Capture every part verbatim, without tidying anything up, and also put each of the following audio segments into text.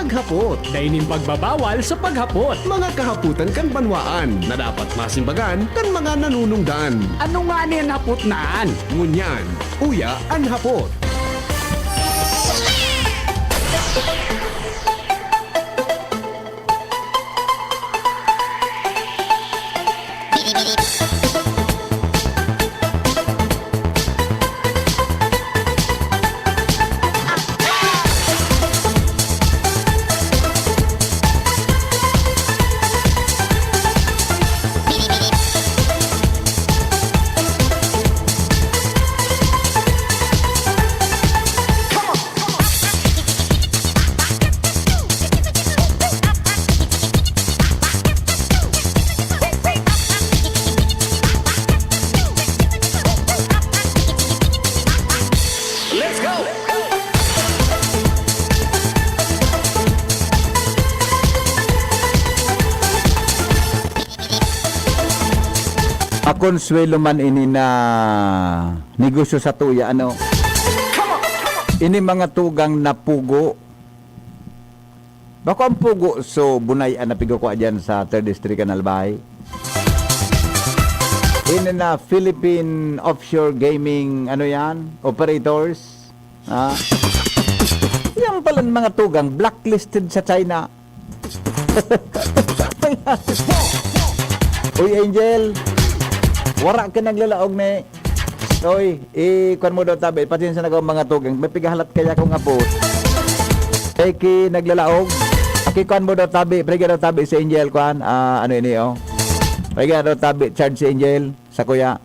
Paghapot. Dai nin pagbabawal sa paghapot. Mga kahapotan kan banwaan na dapat masimbagan kan mga nanunungdan. Ano ngani an hapot na an? Ngunyan, uya an hapot. Let's go! Makonsuwelo man ini na negosyo sa tuya, ano? Ini mga tugang na pugo. Bako ang pugo, so, bunay an napigkukua diyan sa Third District kan Albay. Ini na Philippine Offshore Gaming, ano yan? Operators. Ah. Yan palan mga tugang, blacklisted sa China. Uy, Angel. Wara ka naglalaog ni. Oy, i-kuan mo daw tabi. Pasensya na ko mga tugang. May pigahalat kaya kong apo. Eki naglalaog. Aki kuan mo daw tabi. Prega daw tabi si Angel kuan. Ah, ano ini, oh. Prega daw tabi. Charge si Angel. Sa kuya.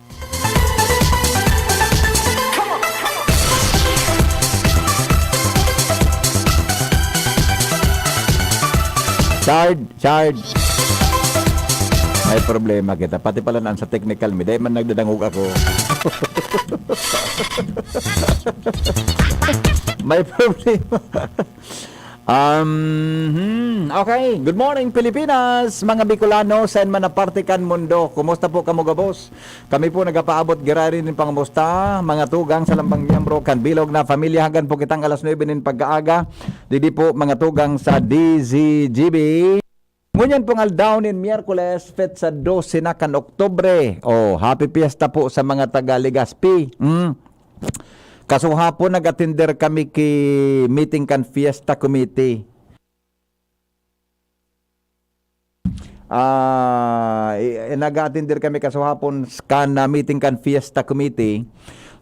Charge, charge. May problema kita. Pati pala naan sa technical, mi. Dahil man nagdadangog ako. May problema. Um, hmm, okay. Good morning, Pilipinas, mga Bicolano, saan man na parte kan mundo. Kumusta po kamo gabos? Kami po nagapaabot giraray nin pangamusta, mga tugang sa lambang miyembro kan bilog na pamilya. Hagan po kitang alas nuebe nin pagkaaga. Digdi po, mga tugang sa D Z G B. Ngunyan pong aldaw nin Miyerkules, petsa dose na kan Oktubre. Oh, happy fiesta po sa mga taga Legazpi. Mm. Kasuhapon nag-atender kami ki meeting kan Fiesta Committee. Ah, i-, nag-atender kami kasuhapon s-, kan, ah, meeting kan Fiesta Committee.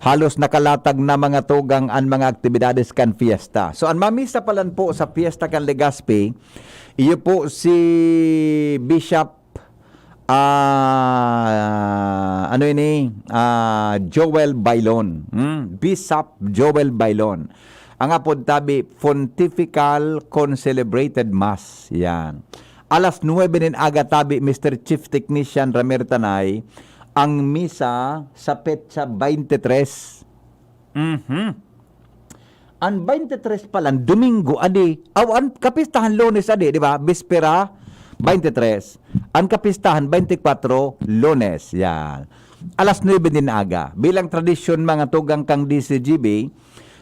Halos nakalatag na mga tugang an mga aktibidades kan fiesta. So, an mamisa palan po sa fiesta kan Legazpi, iyo po si Bishop, ah, ano ini? Ah, Joel Bailon. Hmm? Bishop Joel Bailon. Ang apod tabi, Pontifical Concelebrated Mass. Yan. Alas nuebe nin aga tabi, Mister Chief Technician Ramir Tanay, ang misa sa petsa twenty-three. Mhm. An twenty-three palan, Domingo, adi. Aw, an kapistahan Lunes, adi, di ba? Bispera, twenty-three. An kapistahan, twenty-four, Lunes. Yan. Alas nuebe nin aga. Bilang tradisyon, mga tugang kang D C G B,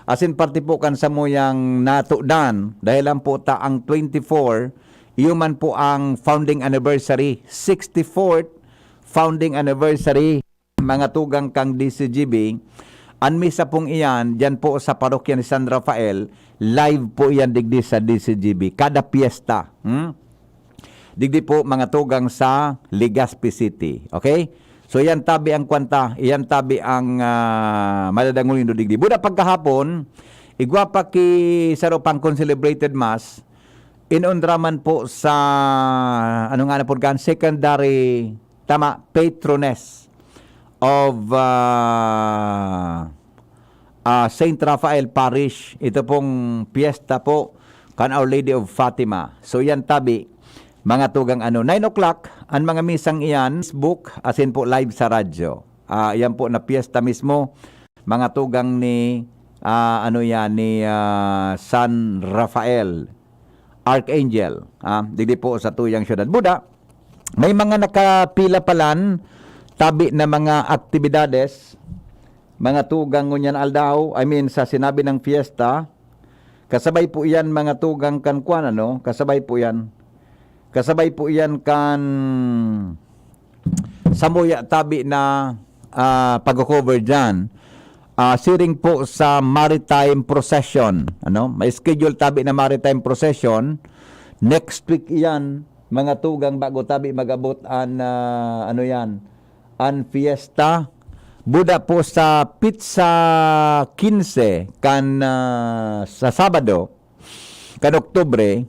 asin parte po kan samuyang natudan, dahil lang po ta ang twenty-four, iyo man po ang founding anniversary, sixty-fourth founding anniversary, mga tugang kang D C G B. An misa pong iyan, diyan po sa parokya ni San Rafael, live po iyan digdi sa D C G B. Kada piyesta. Hmm? Digdi po, mga tugang sa Legazpi City. Okay? So, iyan tabi ang kwanta, iyan tabi ang, ah, madadangol nindo digdi. Buda pagkahapon, igwa pa ki saro pang concelebrated mass, inonra man po sa, ano nga na po, kan secondary, tama, patroness of, ah, ah, Saint Raphael Parish. Ito pong piyesta po kan Our Lady of Fatima. So, yan tabi, mga tugang ano, nine o'clock, ang mga misang iyan, Facebook, asin po live sa radyo. Ah, yan po na piyesta mismo, mga tugang ni, ah, ano yan, ni, ah, San Rafael Archangel, ah, digdi po sa tuyang syudad. Buda, may mga nakapila palan, tabi na mga aktibidades, mga tugang ngunyan aldaw, I mean, sa sinabi ng fiesta, Kasabay po iyan, mga tugang, kan kwan, ano? Kasabay po iyan. Kasabay po iyan kan samuya tabi na, ah, pag-cover diyan. Ah, siring po sa maritime procession, ano? May schedule tabi na maritime procession. Next week iyan, mga tugang, bago tabi mag-abot an, ah, ano yan, an fiesta. Buda po sa pitsa quince kan, ah, sa Sabado, kan Oktubre,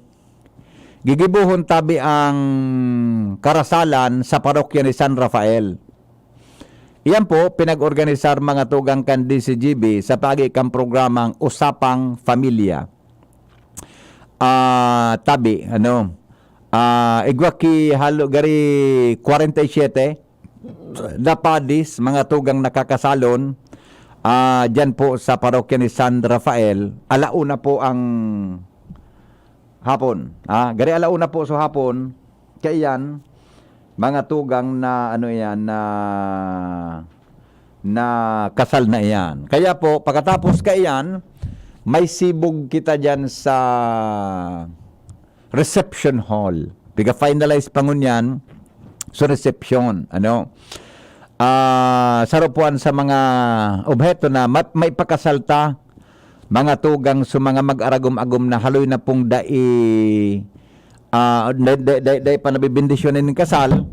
gigibohon tabi ang karasalan sa parokya ni San Rafael. Iyan po, pinag-organisar, mga tugang, kan D C G B sa paagi kan programang Usapang Pamilya. Ah, tabi, ano, ah, igwa ki halo gari kwarenta y siyete na padis, mga tugang, nakakasalon, ah, diyan po sa parokya ni San Rafael. Alauna po ang hapon, ah, gari alauna po sa hapon, kaiyan, mga tugang, na ano iyan, na, na kasal na iyan. Kaya po, pagkatapos kaiyan, may sibog kita diyan sa reception hall. Piga-finalize pa ngunyan sa reception, ano. Ah, saro po an sa mga obheto na ma-, maipakasal ta, mga tugang, sa mga mag-aragom-agom na haloy na pong dai, ah, dai, dai, dai, dai pa nabibendisyon nin kasal.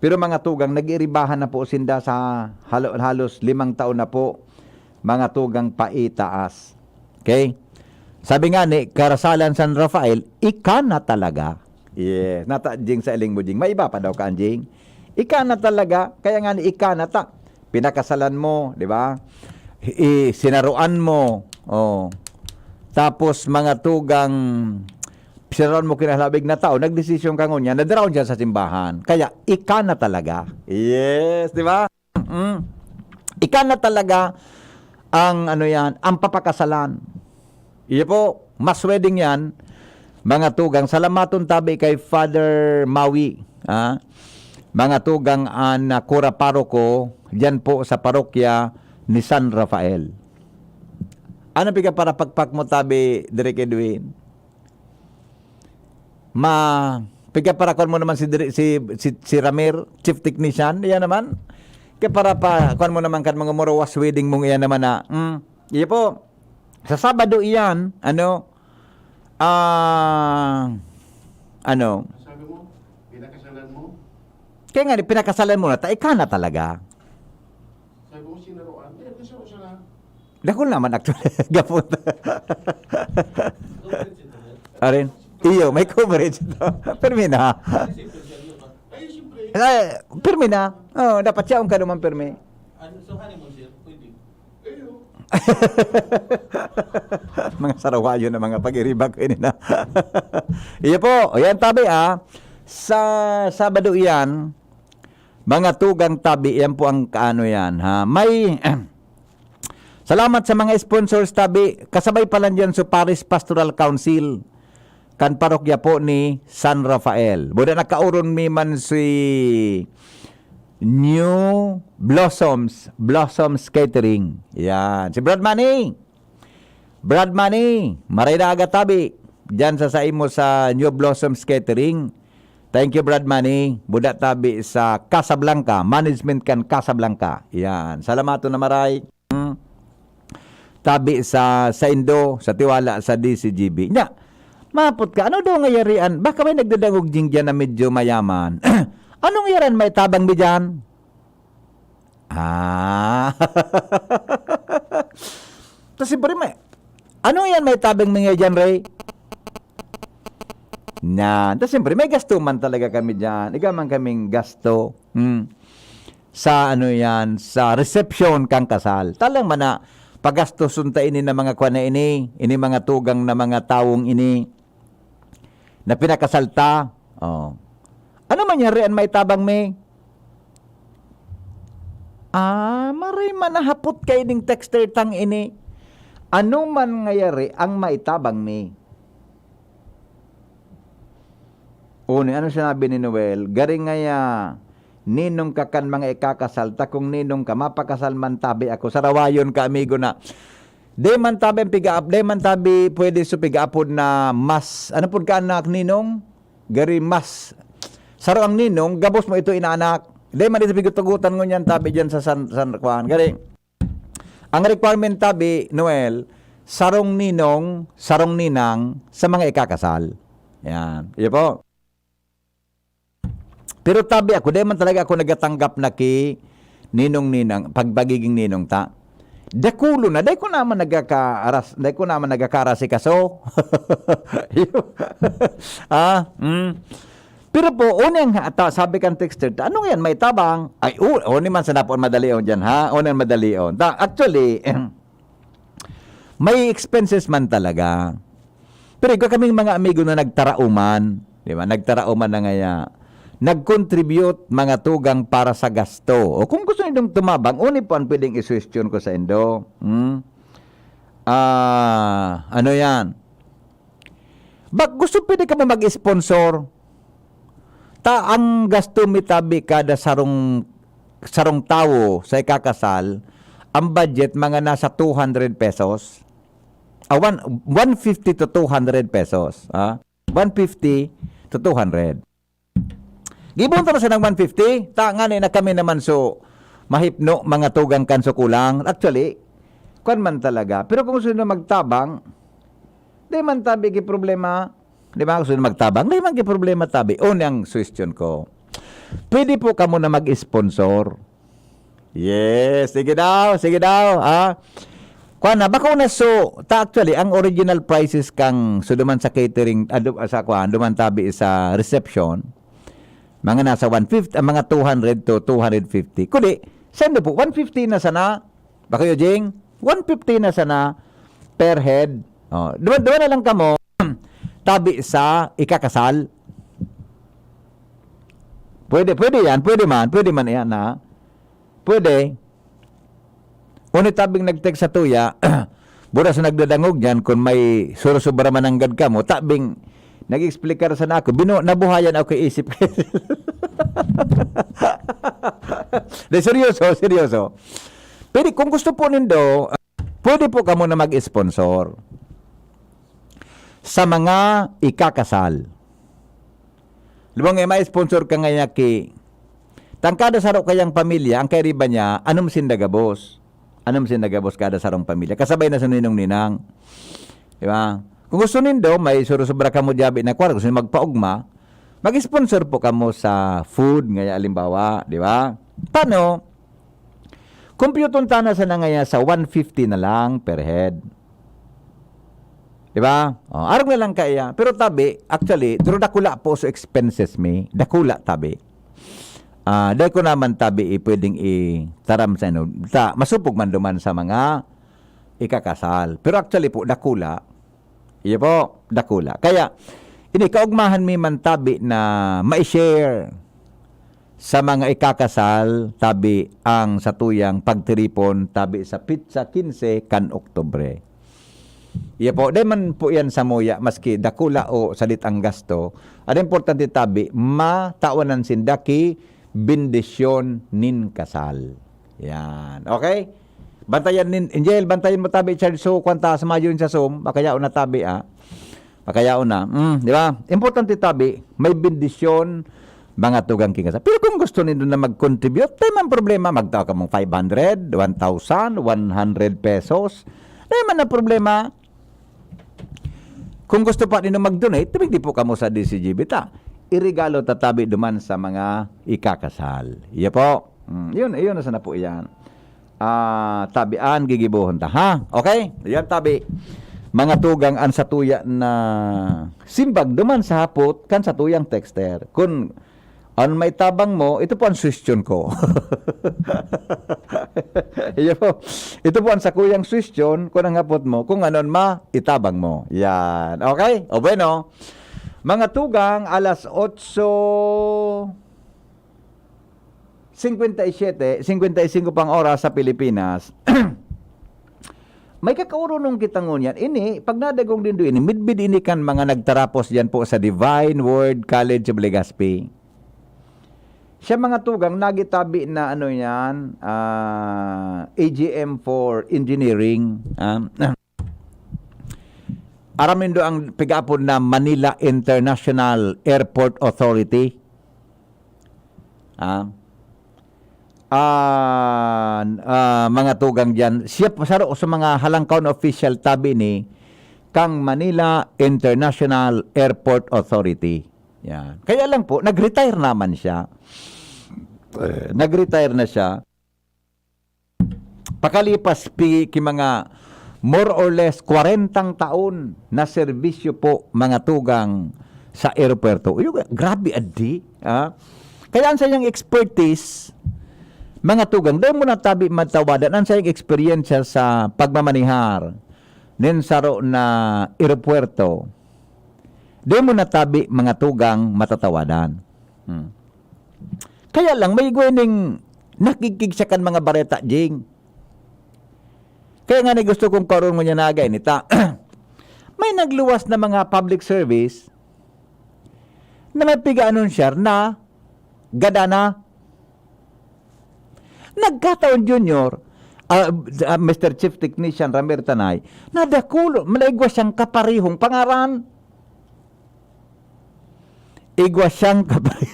Pero, mga tugang, nag-iiribahan na po sinda sa halo-, halos limang taon na po, mga tugang, paitaas. Okay? Sabi nga ni Karasalan San Rafael, "Ika na talaga." Yes. Nata, Jing, sa iling mo, Jing. May iba pa daw ka, Jing. "Ika na talaga." Kaya nga ni, ika na ta. Pinakasalan mo, di ba? I-, sinaruan mo. Oh. Tapos, mga tugang, sinaruan mo kinahalabig na tao, nagdesisyon ka ngunyan, nadaraon siya sa simbahan. Kaya, ika na talaga. Yes, di ba? Mm. Ika na talaga ang, ano yan, ang papakasalan. Iyo po, mass wedding yan. Mga tugang, salamaton tabi kay Father Maui, ah. Mga tugang, an, ah, kura paroko diyan po sa parokya ni San Rafael. Ano piga para pagpak mo tabi, Direk Edwin? Ma, piga para kuan mo naman si Diri-, si, si, si Ramir, chief technician, iyan naman. Kaya para pa, kuan mo naman kan mga murawas wedding mong iyan naman na, mm, iyo po. Sa Sabado iyan, ano, ah, ano? Sabi mo, pinakasalan mo? Kaya nga, pinakasalan mo na, ta, ika na talaga. Sabi ko, "Sinaroan." Eh, nasaro siya na. Dakul naman actually. Gapon. Arin. Iyo, may coverage ito. Permi na. Ay, siyempre. Ay, permi na. Oh, dapat siya ang kanuman permi. Ano, so honeymoon, sir? Pwede. Mga sarawayo na mga pag-iribak ini na. Iyo po. Ayan, tabi, ah. Sa Sabado iyan, mga tugang tabi, yan po ang kaano yan, ha. May, salamat sa mga sponsors tabi. Kasabay pa lang dyan sa Parish Pastoral Council, kan parokya po ni San Rafael. Buda nakauron mi man si New Blossoms, Blossoms Catering. Yan. Si Brad Manny. Brad Manny, maray na aga tabi. Diyan sa saimo sa New Blossoms Catering. Thank you, Brad Manny. Buda tabi sa Casablanca, management kan Casablanca. Yan. Salamaton na maray. Hmm. Tabi sa, sa Indo, sa Tiwala, sa D C G B. Nya, mapot ka, ano daw ngayarian? Baka may nagdadangog jing dyan na medyo mayaman. Anong yaran may tabang mi dyan? Ah. Ta siyempre may, ano yan, may tabang mga dyan, Ray? Yan. Ta siyempre, may gasto man talaga kami dyan. Iga man kaming gasto. Hmm. Sa ano yan, sa reception kang kasal. Talang man na, pagastoson ta ini na mga kwan na ini, ini mga tugang na mga tawong ini. Na pinakasal ta. Oh. Ano man yari an maitabang mi? Ah, maray man nahapot kaining texter tang ini. Ano man ngayari ang maitabang mi? Uni, ano sinabi ni Noel? Gari ngaya, ninong ka kan mga ikakasal ta, kung ninong ka, mapakasal man tabi ako. Sarawayon ka, amigo, na Di man tabi ang piga-, di man tabi pwede sa piga-apod na mas, ano pud ka anak ninong? Gari mas. Saro ang ninong, gabos mo ito inaanak. Di man ito pigutagutan ngunyan tabi dyan sa San, San Juan. Gari, ang requirement tabi, Noel, sarong ninong, sarong ninang sa mga ikakasal. Yan. Iyo po. Pero tabi ako, di man talaga ako nagatanggap na ki ninong-ninang, pag pagiging ninong ta. Dakulo na, dai ko naman nagkakaaras-, dai ko naman nagkakaarasikaso. Ah, mm. Pero po, unang hata, sabi kan texter, "Ano yan, may tabang?" Ay, o, o, ni man sa napon madalion dyan, ha? Unang madalion. Ta, actually, may expenses man talaga. Pero igwa kaming mga amigo na nagtarauman, di ba? Nagtarauman na ngaya. Nag-contribute mga tugang para sa gasto. O kung gusto nindong tumabang, uni po ang pwedeng isuwestiyon ko sa indo. Hmm? Ah, ano yan? Bak gusto pwede ka mo mag-sponsor? Ta ang gasto mi tabi kada sarong, sarong tawo sa ikakasal, ang budget mga nasa two hundred pesos. Ah, one, one fifty to two hundred pesos, ah. One fifty to two hundred. Gibon ta na siya ng one fifty, ta ngani na kami naman so mahipno, mga tugang kan so kulang. Actually, kwan man talaga. Pero kung gusto na magtabang, di man tabi gi problema. Di ba? Gusto na magtabang, di man gi problema tabi. O, ang suwestiyon ko. Pwede po kamo na mag-sponsor. Yes, sige daw, sige daw, ha? Kuan na, bako na so, ta actually, ang original prices kang so duman sa catering, ah, du-, sa kuan, duman tabi sa reception, mga nasa one fifty, ah, mga two hundred to two hundred fifty. Kundi, sendo po, one fifty na sana, bako yo, Jing? One fifty na sana per head. Oh, duwa, duwa na lang kamo, tabi sa ikakasal. Pwede, pwede yan, pwede man, pwede man yan, ha? Pwede. Uni tabing nag-text sa tuya, buras na nagdadangog yan, kung may surusubra man nanggad kamo, tabing nag-explicar sana ako, binu-, nabuhayan ako isip. De, seryoso, seryoso. Pwede, kung gusto po nindo, pwede po kamo na mag-sponsor sa mga ikakasal. Di ba nga, ma-sponsor ka ngaya ki, tangkada saro kayang pamilya, ang kairiba niya, anom sinda gabos. Anom sinda gabos kada sarong pamilya. Kasabay na sa ninong-ninang. Di ba? Kung gusto nindo, may surusubra kamo diyabi na kwarta, gusto niyo magpaugma, mag-sponsor po kamo sa food, ngaya alimbawa, di ba? Paano? Compute-on ta na sana ngaya sa one fifty na lang per head. Di ba? Oh, arog na lang kaya. Pero tabi, actually, pero dakula po so expenses mi. Dakula tabi. Ah, dai ko naman tabi i-, pwedeng itaram sa inyo. Ta, masupog man duman sa mga ikakasal. Pero actually po, dakula. Iyo po, dakula. Kaya, ini kaugmahan mi man tabi na ma-share sa mga ikakasal, tabi ang satuyang pagtiripon, tabi sa pitsa quince kan Oktubre. Iya po, dai man po yan samuya, maski dakula o salit ang gasto. Ang importante tabi, matawan sinda ki bendisyon nin kasal. Yan. Okay? Bantayan nin, Angel, bantayan mo tabi, Charles. So, kwanta sa mayo yun sa Zoom, baka yaon na tabi, ah. Baka yaon na. Mm, di ba? Importante tabi, may bendisyon, mga tugang ki kasal. Pero kung gusto nindo na mag-contribute, di man problema, magtao ka mong five hundred, one thousand, one hundred pesos. Di man na problema. Kung gusto pa nindo mag-donate, tumigdi po kamo sa D C G B ta. Iregalo ta tabi duman sa mga ikakasal. Iya po. Mm, yun, yun na sana po yan. Ah, tabi an gigibohon ta, ha? Okay? Yan, tabi. Mga tugang an satuya na simbag duman sa hapot kan satuyang texter. Kun an maitabang mo, ito po ang suwestiyon ko. Iyo po. Ito po ang sakuyang suwestiyon, kung ang hapot mo, kung anon maitabang mo. Yan. Okay? O bueno, mga tugang, alas otso singkwenta y siyete, singkwenta y singko pang oras sa Pilipinas. May kakaoronon kita ngunyan. Ini, pag nadagong nindo ini, midbid ini kan mga nagtarapos diyan po sa Divine Word College of Legazpi. Siya, mga tugang, nagitabi na, ano yan, ah, A G M for engineering, ah. Aram nindo ang pig-apod na Manila International Airport Authority? Ah. Ah, ah, mga tugang diyan, siya po saro sa mga halangkaw na official tabi ni kang Manila International Airport Authority. Yan. Kaya lang po, nag-retire naman siya. Eh, nag-retire na siya. Pakalipas pi-, ki mga more or less kwarentang taon na serbisyo po, mga tugang, sa eropuwerto. Uy, grabe, adi, ah. Kaya ang sayang expertise, mga tugang, dahil mo natabi matawadan, ang sayang eksperyensya sa pagmamanihar nin saro na eropuwerto, dahil mo natabi, mga tugang, matatawadan. Hmm. Kaya lang, may igwa ning nakigkig siya kan mga bareta, Jing. Kaya nga ni gusto kong karon ngunyan na agay nita. May nagluwas na mga public service na may piga-anunsyar na gada na. Nagkataon, Junior, ah, ah, Mister Chief Technician Ramir Tanay, na dakulo, malaigwa siyang kaparehong pangaran. Igwa siyang kapre-,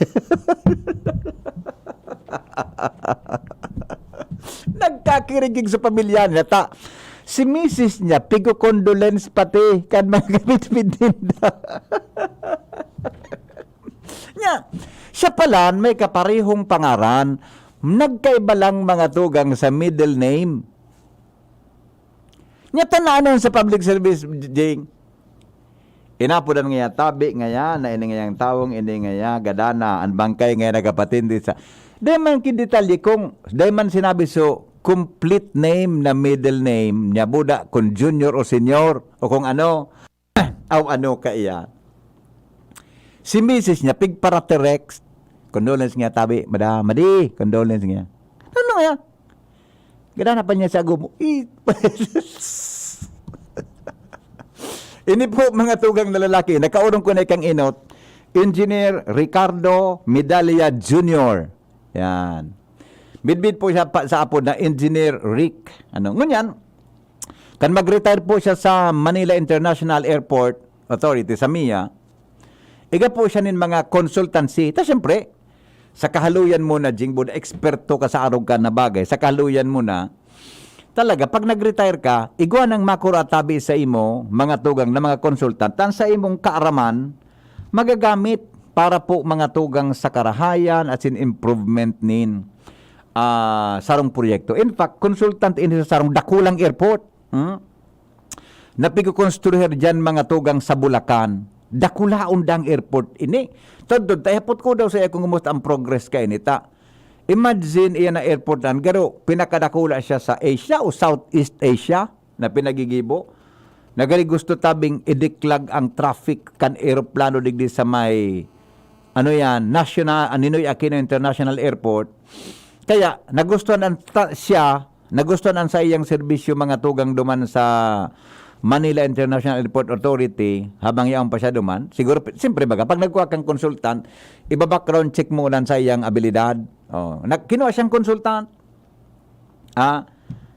nagkakirigig sa pamilya niya, ta si misis niya, pigo-condolence pati kan mga kapitpit ninda. Nya, siya pala may kaparehong pangaran, nagkaiba lang mga tugang sa middle name. Nya tananon sa public service, Jing. Inapodan ngaya tabi ngaya na ini ngayang tawong ini ngaya gadana, an bangkay ngaya nagapatindi sa, dai man ki detalye kung, dai man sinabi so complete name na middle name niya, buda kung junior o senior o kung ano, aw ano kaiya. Si misis niya, pigparaterex, condolence nga tabi, mada, madi, condolence nga. Ano nga? Gada na pa niya sa agom mo. I-, ini po, mga tugang na lalaki, nakaurong ko na ikang inot, Engineer Ricardo Medalla Junior. Yan. Midbid po siya pa, sa apod na Engineer Rick. Ano? Ngunyan, kan mag-retire po siya sa Manila International Airport Authority, sa MIA, iga po siya nin mga consultancy. Ta siyempre, sa kahaluyan mo na, Jingbo, na eksperto ka sa arog ka na bagay, sa kahaluyan mo na, talaga, pag nag-retire ka, igwa nang makura tabi sa imo, mga tugang na mga consultant, tan sa imong kaaraman, magagamit para po mga tugang sa karahayan at sin improvement nin, ah, sarong proyekto. In fact, consultant ini sa sarong dakulang airport. Hmm? Napigkokonstruhir diyan mga tugang sa Bulacan. Dakulaon dang airport ini. Todtod, ta ihapot ko daw sa iya kung kumusta ang progress kaini ta. Imagine, iyan na airport na, garo, pinakadakula siya sa Asia o Southeast Asia na pinagigibo. Nagari gusto tabing idiklag ang traffic kan eroplano digdi sa may, ano yan, National, Ninoy Aquino International Airport. Kaya, nagustuhan ang ta-, siya, nagustuhan ang saiyang serbisyo mga tugang duman sa Manila International Airport Authority, habang yaon pa siya duman. Siguro, siyempre baga, pag nagkuha kang consultant, iba-background check mo lang sa iyang abilidad. Oh, nag-, kinuha siyang consultant. Ah,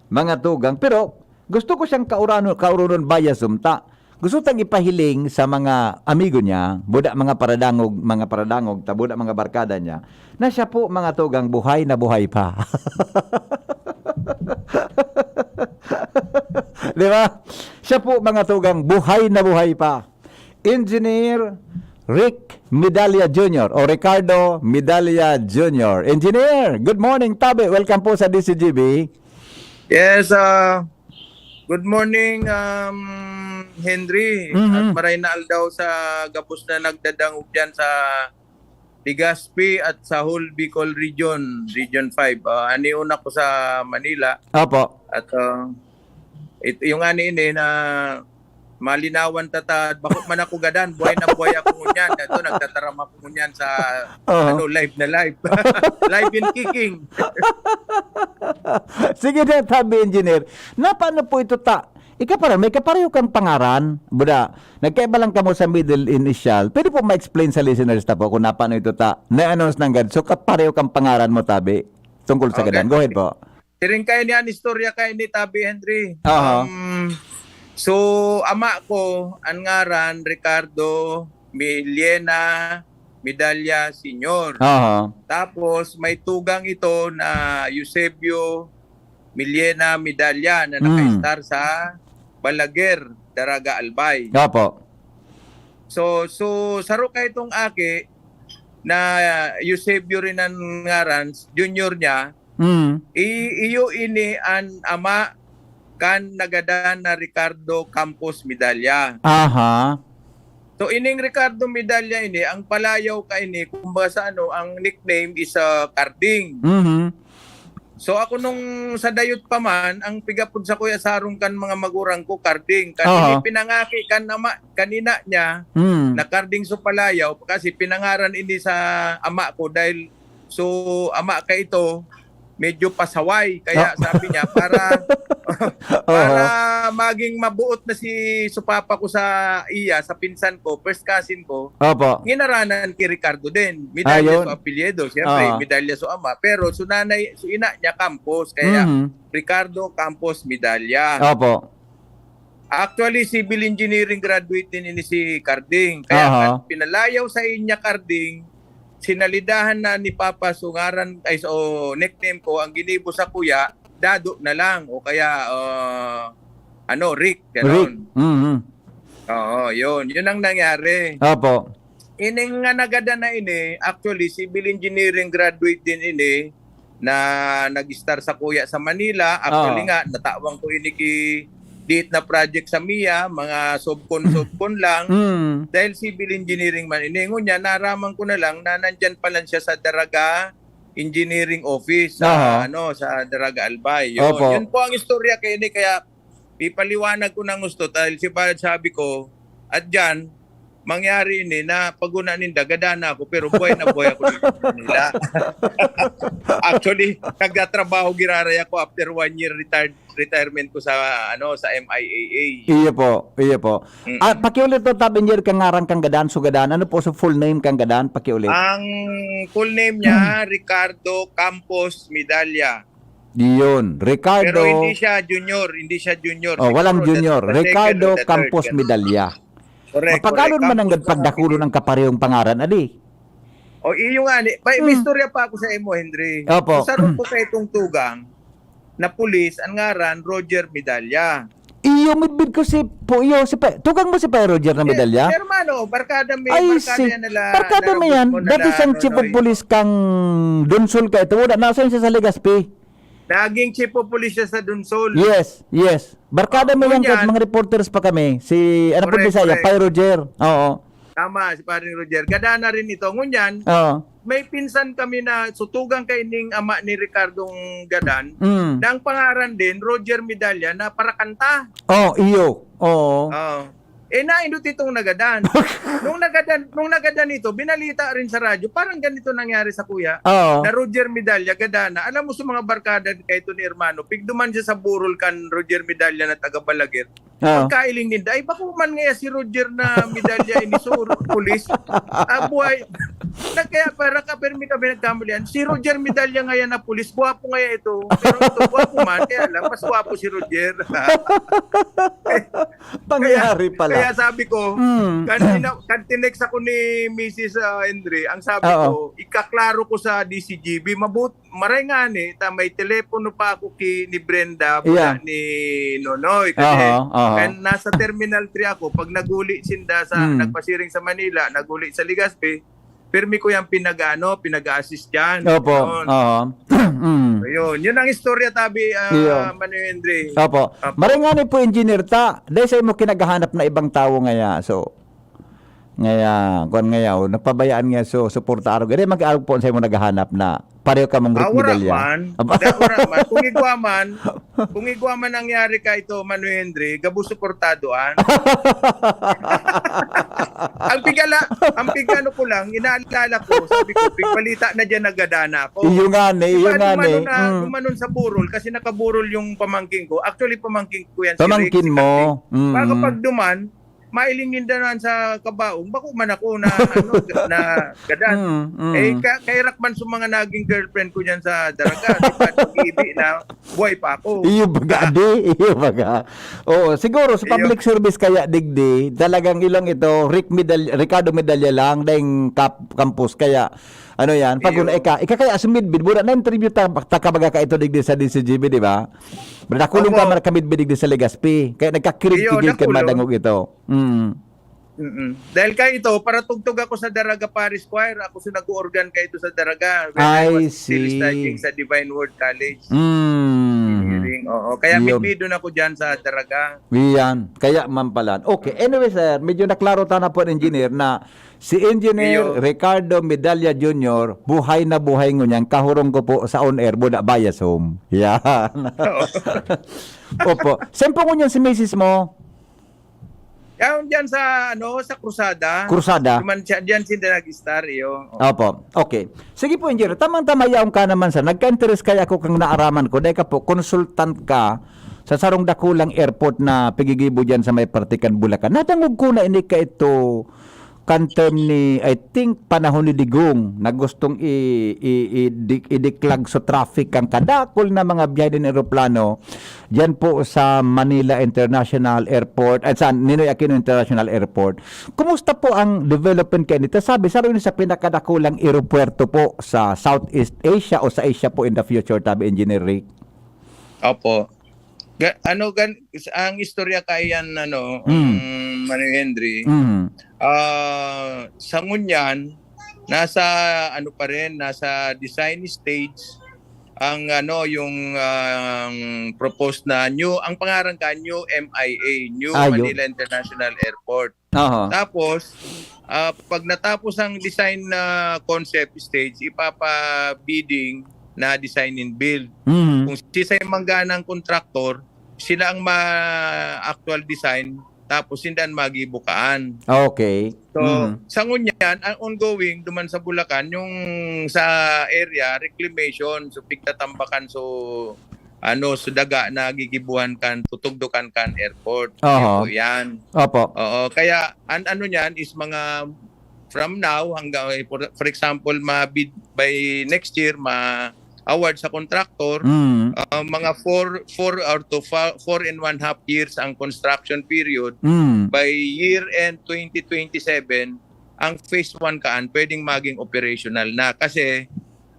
mga tugang. Pero, gusto ko siyang kaurano-, kauronon via Zoom ta. Gusto tang ipahiling sa mga amigo niya, buda mga paradangog, mga paradangog, ta buda mga barkada niya, na siya po, mga tugang, buhay na buhay pa. Di ba? Siya po, mga tugang, buhay na buhay pa. Engineer Rick Medalla Junior o Ricardo Medalla Junior. Engineer, good morning, tabi. Welcome po sa D C G B. Yes, ah, good morning, um, Henry. Mhm. At maray na aldaw sa gabos na nagdadangog dyan sa Legazpi at sa whole Bicol region, Region five. Ah, anion ako sa Manila. Opo. At, ah, it-, yung ani ini na malinawan ta ta, bako man ako gadan, buhay na buhay ako ngunyan. Ito, nagtataram ako ngunyan sa, Aha. ano, live na live. Live and kicking. Sige na, tabi, Engineer. Na paano po ito ta? Ika pa rin, may kapareho kang pangaran. Buda, nagkaiba lang kamo sa middle initial. Pwede po ma-explain sa listeners ta po kung napano ito ta, na-announce nanggad. So, kapareho kang pangaran mo, tabi, tungkol sa Okay. gadan. Go ahead po. Siring kayo ni an istorya kayo ni Tabi Henry. Aha. Um, so, ama ko, an ngaran, Ricardo Miliena Medalla Senior. Aha. Tapos, may tugang ito na Eusebio Miliena Medalla na Mm. naka-star sa Balaguer, Daraga Albay. Opo. So, so, saro kayo itong aki na Eusebio rin ang ngaran, junior niya. Mm. I-, iyo ini an ama kan nagadan na Ricardo Campos Medalla. Aha. So, ining Ricardo Medalla ini, ang palayaw ka ini, kumbaga sa ano, ang nickname is, ah, Karding. Mhm. So, ako nung sa dayot pa man, ang pigapod sa kuya sarong kan mga magurang ko, Karding. Kan Aha. ini pinangaki kan ama, kanina niya, Mm. na Karding so palayaw, kasi pinangaran ini sa ama ko dahil so ama ka ito, medyo pasaway. Kaya Ah. sabi niya, para, para Oho. maging mabuot na si, so papa ko sa iya, sa pinsan ko, first cousin ko, Opo. nginaranan ki Ricardo din. Medalla Ayun. so apelyido, siyempre, Ah. Medalla so ama. Pero so nanay, so ina niya, Campos. Kaya Mhm. Ricardo Campos Medalla. Opo. Actually, civil engineering graduate din ini si Karding. Kaya Aha. kan pinalayaw sa inya Karding, sinalidahan na ni Papa so ngaran, ay, so nickname ko, ang ginibo sa kuya, Dado na lang, o kaya, ah, ano, Rick, Rick. ganon. Mhm. Oo, yun. Yun ang nangyari. Opo. Ining nga nagadan na ini, actually, civil engineering graduate din ini, na nag-star sa kuya sa Manila. Actually Oo. nga, natawan ko ini ki diit na project sa MIA, mga subkon-subkon lang. Mm. Dahil civil engineering man ini. Ngunyan, naraman ko na lang na nandyan pa lang siya sa Daraga Engineering Office sa, Aha. ano, sa Daraga Albay. Yun. Opo. Yun po ang istorya kayo ini. Kaya ipaliwanag ko ng gusto dahil si Bayad sabi ko, at dyan, mangyari ini na paguna ninda, gada na ako, pero buhay na buhay ako dito sa Manila. Actually, nagtatrabaho giraray ako after one year retired, retirement ko sa, ano, sa M I A A. Iyo po, iyo po. Mm-mm. Ah, pakiulit to, Tab Engineer, kang ngaran kang gadan, so gadan. Ano po sa full name kang gadan? Pakiulit. Ang full name niya, Ricardo Campos Medalla. Yun, Ricardo. Pero hindi siya junior, hindi siya junior. Oh, walang Siguro junior. the, the second Ricardo or the third, Campos ganun. Medalla. Correct, Mapagano correct. naman ang Campos pagdakulon ang kaparehong pangaran, adi? O, iyo nga ni. May, may Hmm. istorya pa ako sa imo, Henry. Opo. Sa sarong ko sa itong tugang na pulis, ang ngaran, Roger Medalla. Iyo, midbid ko si po, iyo, si pa, tugang mo si Pay Roger na Medalla? Eh, hermano, barkada mi, Ay, barkada si, yan nila, barkada mo narabot yan. mo na Dati na, siyang ano, chief of Noy. police kang Donsol ka ito. Wala, nasa siya sa Legazpi. Naging chief of police siya sa Donsol. Yes, yes. Barkada Oo, mo yan, ngunyan. Kahit mga reporters pa kami. Si, ano po, Correct, Bisaya, correct. Pay Roger. Oo. Tama, si Paring Roger. Gada na rin ito. Ngunyan, Oo. may pinsan kami na sutugang kay ning ama ni Ricardong Gadan, Mm. na ang pangaran din, Roger Medalla, na parakanta. Oh, iyo. Oo. Oo. Eh, naindot itong nagadan. Nung nagadan, nung nagadan ito, binalita rin sa radyo, parang ganito nangyari sa kuya, Oo. na Roger Medalla, gadana. Alam mo sa mga barkada kay ito ni hermano, pigduman siya sa burol kan Roger Medalla na taga Balaguer. Oo. Pagkailing ninda, "Ay, bako man ngaya si Roger na Medalla ini, so, pulis." Ah, buhay. Na kaya para ka, permi kami nagkamalian. Si Roger Medalla ngaya na pulis, gwapo ngaya ito. Pero ito, gwapo man, kaya lang, mas gwapo si Roger. Pangyayari Kaya, pala. kaya sabi ko, Mm. kan ina-, kan tinext ako ni Missus, ah, Andre, ang sabi Oo. ko, ikaklaro ko sa D C G B, mabut-, maray nga ni, ta may telepono pa ako ki, ni Brenda, Yeah. mula ni Nonoy. Kasi Aha, aha. kan nasa Terminal three ako, pag naguli sinda sa, Mm. nagpasiring sa Manila, naguli sa Legazpi, pirmi ko yung pinag-ano, pinag-a-assist dyan. Opo, Ganon. aha. Mm. So, yun. Yun ang istorya, tabi, ah, Iyo. Manoy Andre. Opo. Opo. Maray nga ni po, Engineer, ta, dahil sa imo kinagahanap na ibang tawo ngaya. So, Ngaya, kuwan ngaya, oh, napabayaan nga so, suporta arog. Ere, mag-arog po sa imo naghahanap na pareho ka mong Ah, Rick wala Medalla. man. Aba. Wala, wala man. Kung igwa man, kung igwa man nangyari ka ito, Mano Henry, gabo suportado an. Ang pigala, ang pigano ko lang, inaalala ko, sabi ko, "Pigbalita na diyan, nagadana ako." Iyo nga ni, Di iyo ba, nga ni. dumanon na, Mm. dumanon sa burol, kasi nakaburol yung pamangkin ko. Actually, pamangkin ko yan, si Rick, Pamangkin si mo. Captain. Mm. Baka pag duman, mailing ninda naman sa kabaong, bako man ako na, ano, na gadan. Mm, mm. Eh, ka-, kairak man sa mga naging girlfriend ko dyan sa Daraga, di ba, nag-iibi na, buhay pa ako. Iyo baga, Ah. di? Iyo baga. Oo, siguro sa Iyo. public service kaya, digdi, talagang ilang ito, Rick Medal-, Ricardo Medalla lang, daing kap-, campus. Kaya, ano yan, pag Iyo. una, ika, ika kaya sumidbid, mura na interview ta, ta ka baga ka ito, digdi sa D C G B, di ba? Bro, nakulong ka Opo. man kami bidig sa Legazpi. Kaya nagkakirigtigil Iyo, kan nakulong. madangog ito. Mm. Mm-mm. Dahil kay ito, paratugtog ako sa Daraga Parish Choir. Ako sa nag-organ kay ito sa Daraga when I I was still see. studying sa Divine Word College. Mm. Hearing, oo. Kaya Yun. bidbidon ako dyan sa Daraga. Yan. Kaya man pala. Okay. Anyway, sir, medyo naklaro ta na po, engineer, na si Engineer Iyo. Ricardo Medalla Junior, buhay na buhay ngunyan, kahurong ko po sa on air, Buda Bayas Home. Yan. Oo. Opo. Saan po ngunyan si misis mo? Yan, dyan sa, ano, sa Cruzada. Cruzada? Duman siya, dyan siya nag-star, iyo. Oo. Opo. Okay. Sige po, Engineer. Tamang-tama, yaon ka naman sa, nagka-interest kaya ako kang naaraman ko. Dahil ka po, consultant ka sa sarong dakulang airport na pigigibo dyan sa may Partikan, Bulacan. Nadangog ko na ini ka ito kan term ni, I think, panahon ni Digong na gustong i-, i-, i-, di-, idiklag sa traffic ang kadakol na mga biyahe nin eroplano diyan po sa Manila International Airport, at sa Ninoy Aquino International Airport. Kumusta po ang development kayo nito? Sabi, sabi nyo sa pinakadakulang eropuwerto po sa Southeast Asia o sa Asia po in the future, tabi Engineer Rick? Opo. Ga-, ano, gan-, ang istorya kaiyan, ano, Mm. um, Manoy Henry, Mm. ah, sa ngunyan, nasa, ano pa rin, nasa design stage ang, ano, yung, ang proposed na new, ang pangaran ka, new M I A, New Ayo. Manila International Airport. Aha. Tapos, ah, pag natapos ang design na concept stage, ipapa-bidding na design and build. Mm. Kung sisay man gana ang contractor, sila ang ma-, actual design, tapos sinda an magibo kaan. Okay. So, Mm. sa ngunyan, ang ongoing duman sa Bulacan, yung sa area, reclamation, so pigtatambakan, so, ano, so daga na gigibuhan kan, tutugdokan kan airport. Aha. Yan po yan. Opo. Oo, kaya an ano niyan is mga from now hanggang, for, for example, ma-bid by next year, ma-award sa contractor, Mm. ah, mga four, four or to fa-, four and one half years ang construction period. Mm. By year end twenty twenty-seven, ang phase one kaan pwedeng maging operational na kasi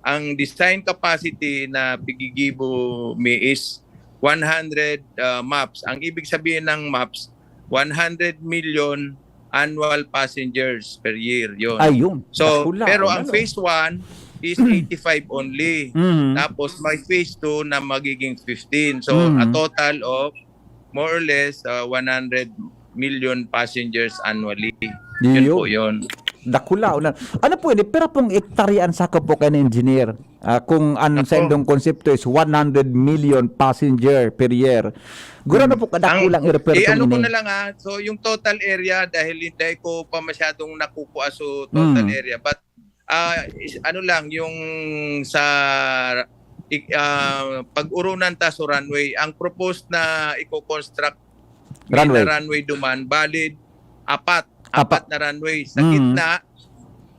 ang design capacity na pigigibo mi is one hundred, ah, maps. Ang ibig sabihin ng maps, one hundred million annual passengers per year, yun. Ayun, So, dakula, pero ang ano? phase one is eighty-five only. Mm. Tapos may phase two na magiging fifteen. So, a Mm. total of more or less, uh, one hundred million passengers annually. Yun Iyo. po yun. Dakula, una. Ano po yun? Pira pong ektarya ang sakop po kayo na engineer? Ah, kung ang Ako. sa indong konsepto is one hundred million passenger per year. Gurano Hmm. po kadakulang Ang, aeropuerto eh, ano ko ini? na lang, ah, so yung total area, dahil hindi ko pa masyadong nakukuha so total Hmm. area, but, ah, is, ano lang, yung sa, ik-, ah, pag-urunan ta so runway, ang proposed na i-construct na Runway. runway duman, valid, apat. Apa- Apat na runway. Sa Mm. gitna,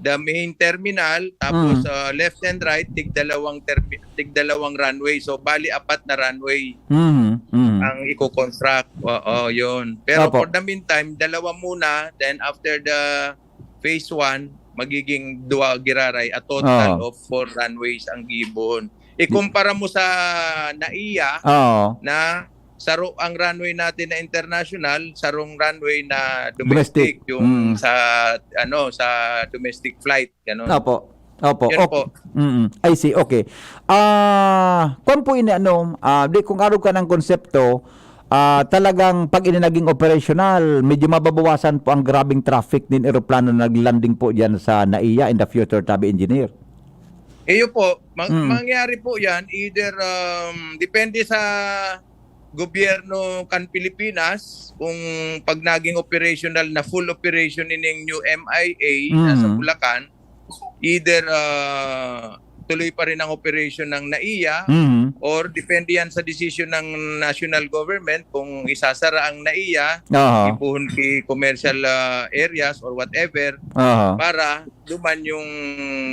the main terminal, tapos, Mm. ah, left and right, tigdalawang termi-, tigdalawang runway. So, bali, apat na runway Mm. Mm. ang iko-construct. Oo, yun. Pero Opo. for the meantime, dalawa muna. Then, after the phase one, magiging duwa giraray, a total Oo. of four runways ang gibon. Ikumpara mo sa NAIA Oo. na saro ang runway natin na international, sarong runway na domestic, Domestic. yung Mm. sa, ano, sa domestic flight, ganun. Opo. Opo. Yun Okay. po. Mm-mm. I see. Okay. Ah, kwan po ini, ano, ah, di kung arog ka ng konsepto, ah, talagang pag ini naging operasyonal, medyo mababawasan po ang grabeng traffic nin eroplano na nag-landing po diyan sa NAIA in the future, tabi, Engineer? Iyo po, mang- Mm. mangyari po 'yan either, um, depende sa gobyerno kan Pilipinas kung pag naging operational na, full operation ining new M I A na sa Mm. Bulacan, either, ah, tuloy pa rin ang operation ng NAIA Mm. or depende 'yan sa desisyon ng national government kung isasara ang NAIA, Aha. ipuhon ki commercial, ah, areas or whatever Aha. para duman yung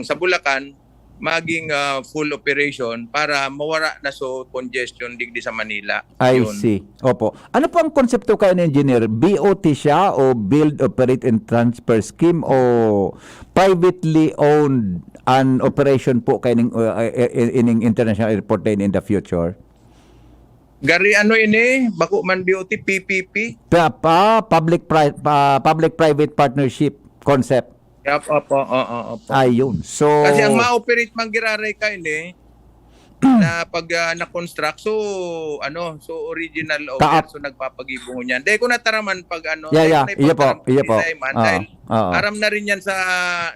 sa Bulacan maging, ah, full operation para mawara na so congestion digdi sa Manila. I Yun. see. Opo. Ano po ang konsepto kayo ni Engineer? B O T siya o Build, Operate, and Transfer Scheme o privately owned an operation po kayo ning, uh, uh, uh, ining international airport na ini in the future? Gari ano ini? Bako man B O T, P P P? Pa, pa, public pri-, pa, public-private partnership concept. Yep, opo, oo, opo. Ayun. So, Kasi ang ma-operate man giraray ka ini, na pag, ah, na-construct, so, ano, so original owner, Kaap- so nagpapagibo ngunyan. Dai ko nataraman pag ano, Yeah, dai ko yeah. na Iyo po, ipagtaram iyo po. design man, Oo, dahil oo. aram na rin yan sa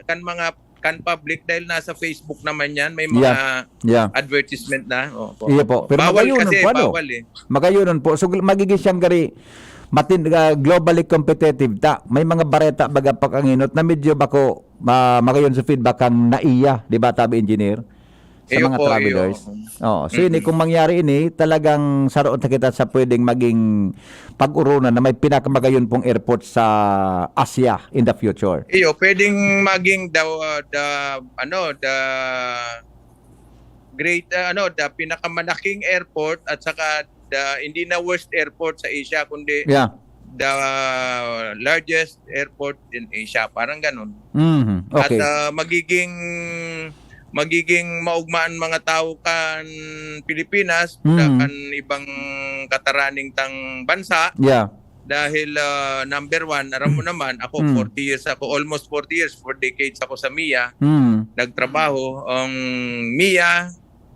kan mga, kan public, dahil nasa Facebook naman yan, may mga Yeah, yeah. advertisement na. Opo, Iyo po. opo. Pero Bawal magayunan kasi, po, ano? bawal eh. Magayunan po. So, magiging siyang gari, matin-, ah, globally competitive ta. May mga bareta baga pakanginot na medyo bako, ah, magayon sa feedback kang NAIA, di ba, tabi, Engineer? Sa Iyo mga po, travelers. iyo. Oo. So, ini, Mm-mm. kung mangyari ini, talagang saroon ta kita sa pwedeng maging pag-urunan na may pinakamagayon pong airport sa Asia in the future. Iyo, pwedeng maging the, the, ano, the great, uh, ano, the pinakamalaking airport at saka the, hindi na worst airport sa Asia, kundi Yeah. the largest airport in Asia. Parang ganun. Mhm. At, Okay. uh, magiging, magiging maugma an mga tao kan Pilipinas, Mm. kan ibang kataraning tang bansa. Yeah. Dahil, uh, number one, aram mo naman, ako, Mm. forty years ako, almost forty years, four decades ako sa MIA. Mm. Nagtrabaho. Ang MIA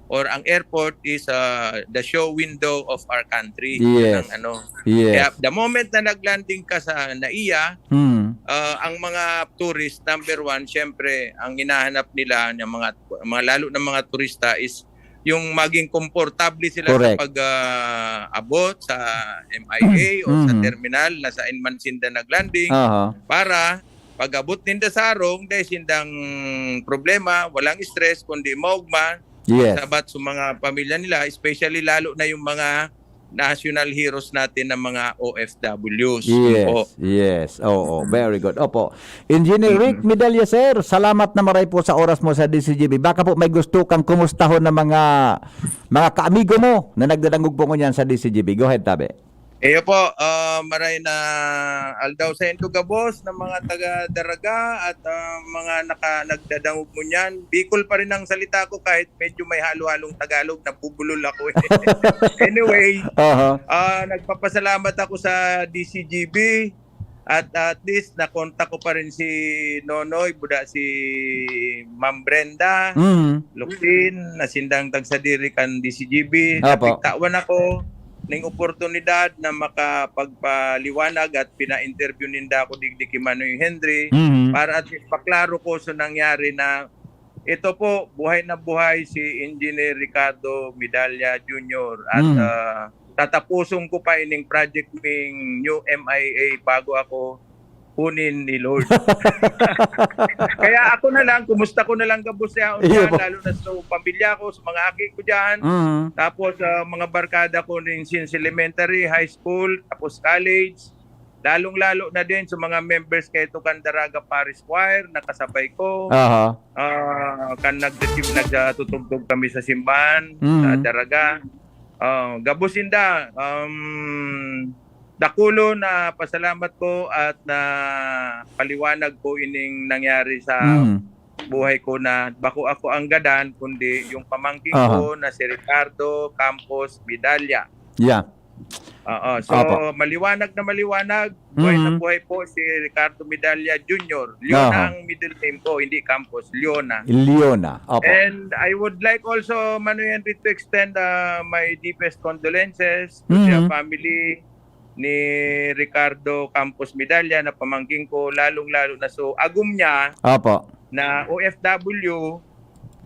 or ang airport is, uh, the show window of our country. Yun Yes. ang ano. Yes. Kaya the moment na nag-landing ka sa NAIA, Mm. uh, ang mga tourist, number one, syempre, ang hinahanap nila ng mga, mga lalo ng mga turista is yung maging komportable sila Correct. sa pag, ah, abot sa M I A o sa Mhm. terminal na saan man sinda nag-landing Aha. para pag-abot ninda sa harong, dai sindang problema, walang stress, kundi maugma, Yes. sabat sa mga pamilya nila, especially lalo na yung mga national heroes natin na mga O F Ws. Yes, Po. yes. Oo, very good. Opo. Engineer Rick Mm. Medalla, sir, salamat na maray po sa oras mo sa D C G B. Baka po may gusto kang kumustahon na mga, mga kaamigo mo na nagdadangog po ngunyan sa D C G B. Go ahead, tabi. Iyo po, ah, maray na aldaw sa indo gabos na mga taga Daraga at, ah, mga naka-, nagdadangog ngunyan. Bicol pa rin ang salita ko kahit medyo may halo-halong Tagalog, nabubulol ako eh. Anyway, Aha. ah, nagpapasalamat ako sa D C G B at at least nakontak ko pa rin si Nonoy, buda si Ma'am Brenda, Mm. Locsin, na sindang tagsadiri kan D C G B. Apo. Napigtawan ako ning oportunidad na makapagpaliwanag at pina-interview ninda ako digdi ki Manoy Henry Mhm. para at least paklaro ko sa nangyari na ito po, buhay na buhay si Engineer Ricardo Medalla Junior at, Mhm. ah, tatapuson ko pa ining project ning new M I A bago ako kunin ni Lord. Kaya ako na lang, kumusta ko na lang gabos yaon Iyo dyan, po. lalo na sa pamilya ko, sa mga aki ko dyan. Mhm. Tapos, ah, mga barkada ko rin since elementary, high school, tapos college. Lalong-lalo na din sa mga members kaito kan Daraga Parish Choir, nakasabay ko. Aha. Ah, kan nag-, nagtutugtog kami sa simbahan, sa Mm. Daraga. Ah, gabos inda, um, dakulo na pasalamat ko at na paliwanag ko ining nangyari sa Mm. buhay ko na bako ako ang gadan, kundi yung pamangkin Aha. ko na si Ricardo Campos Medalla. Yeah. Oo. So, Opo. Maliwanag na maliwanag. Buhay na Mhm. buhay po si Ricardo Medalla Junior. Leona Aha. ang middle name ko, hindi Campos. Leona. Leona. Opo. And I would like also, Manoy Henry, to extend uh, my deepest condolences to the Mhm. family ni Ricardo Campos Medalla na pamangkin ko, lalong-lalo na so agom niya Opo. na O F W,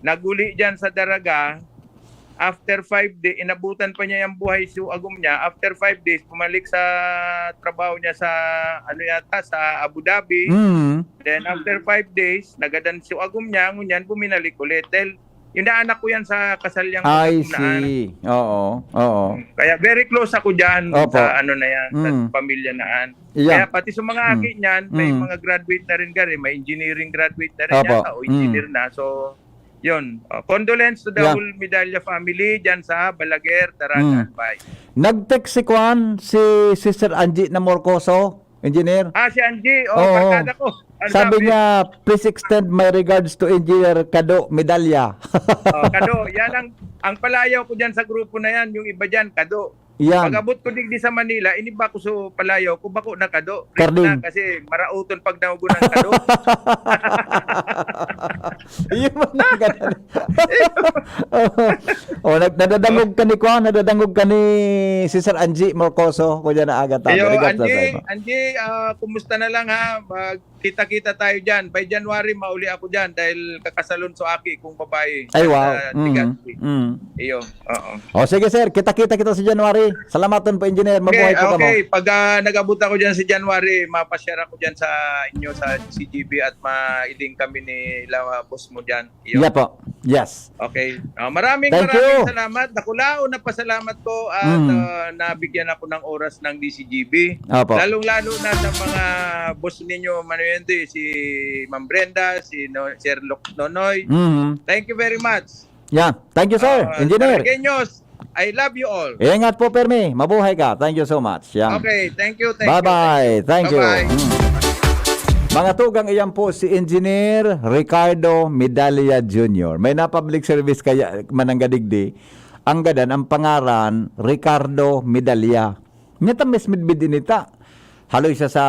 naguli diyan sa Daraga. After five days, inabutan pa niya yung buhay so agom niya. After five days, bumalik sa trabaho niya sa, ano yata, sa Abu Dhabi. Mm. Then after five days, nagadan so agom niya, ngunyan buminalik ulit. Dahil yung anak ko yan sa kasal yang I agom na, ah. see. Oo. Oo. Kaya very close ako dyan Opo. sa ano na yan, sa Mm. pamilya na yan. Yeah. Kaya pati sa mga Mm. aki niyan, may Mm. mga graduate na rin gari, may engineering graduate na rin Opo. yata o engineer Mm. na. So, yun. Uh, condolence to the Yeah. whole Medalla family dyan sa Balaguer, Daraga, Mm. Albay. Nag-text si Kwan, si Sister Angie na Morcoso, engineer. Ah, si Angie, oh, Oo. barkada ko. Ang Sabi niya, "Please extend my regards to Engineer Kado Medalla." Oh, Kado, yan ang, ang palayaw ko dyan sa grupo na yan, yung iba dyan, Kado. Yan. Pag-abot ko digdi sa Manila, iniba ko sa palayaw ko, bako na Kado. Karding. Na, kasi marauton pag naugo ng Kado. Yun man ang ganun. Oh, nag- nadadangog ka ni Kwan, nadadangog ka ni Sister Angie Morcoso, kuya na aga tabi. Ayo, Regards na Angie, sa'yo. Angie, ah, kumusta na lang ha? Magkita-kita tayo dyan. By January, mauli ako dyan dahil kakasalon sa aki kong babae. Ay, wow. Sa Mm. Legazpi. Mm. Iyo, oo. O sige sir, kita-kita kita sa January. Salamaton po engineer, mabuhay Okay, po kamo. okay. Pag ah, nag-abot ako dyan sa January, mapasyar ako dyan sa inyo, sa C G B at mailing kami ni la boss mo dyan. Iyo. Yeah po. Yes. Okay. Ah, maraming Thank maraming you. salamat. Dakulaon na pasalamat ko at Mm. ah, nabigyan ako ng oras ng D C G B. Opo. Lalong-lalo na sa mga boss ninyo, Manoy Henry, si Ma'am Brenda, si no, Sir Lok Nonoy. Mhm. Thank you very much. Yeah. Thank you sir, Ah, engineer. Tarequeños, I love you all. Ingat po Permi, mabuhay ka. Thank you so much. Yeah. Okay, thank you, thank you. Bye-bye. Thank you. Bye-bye. Mm. Mga tugang, iyan po si Engineer Ricardo Medalla Junior. May na-public service kaya mananggadigdi. Ang gadan, ang pangaran, Ricardo Medalla. Nita mismid bidinita. Haloy siya sa,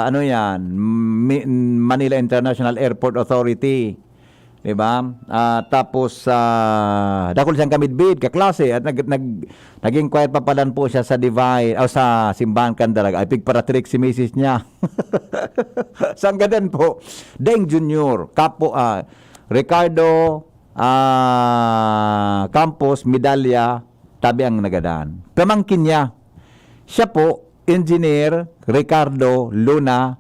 ano yan, Mi- Manila International Airport Authority. Di ba? Ah, tapos, ah, dakul siyang kamidbid, kaklase, at nag, nag, naging choir papalan po siya sa Divine, o sa simbahan kan Daraga. Ay, pigparatrick si misis niya. Sanggadan po. Deng Junior, Kapo, ah, Ricardo, ah, Campos, Medalla, tabi ang nagadan. Pamangkin niya. Siya po, Engineer Ricardo Luna,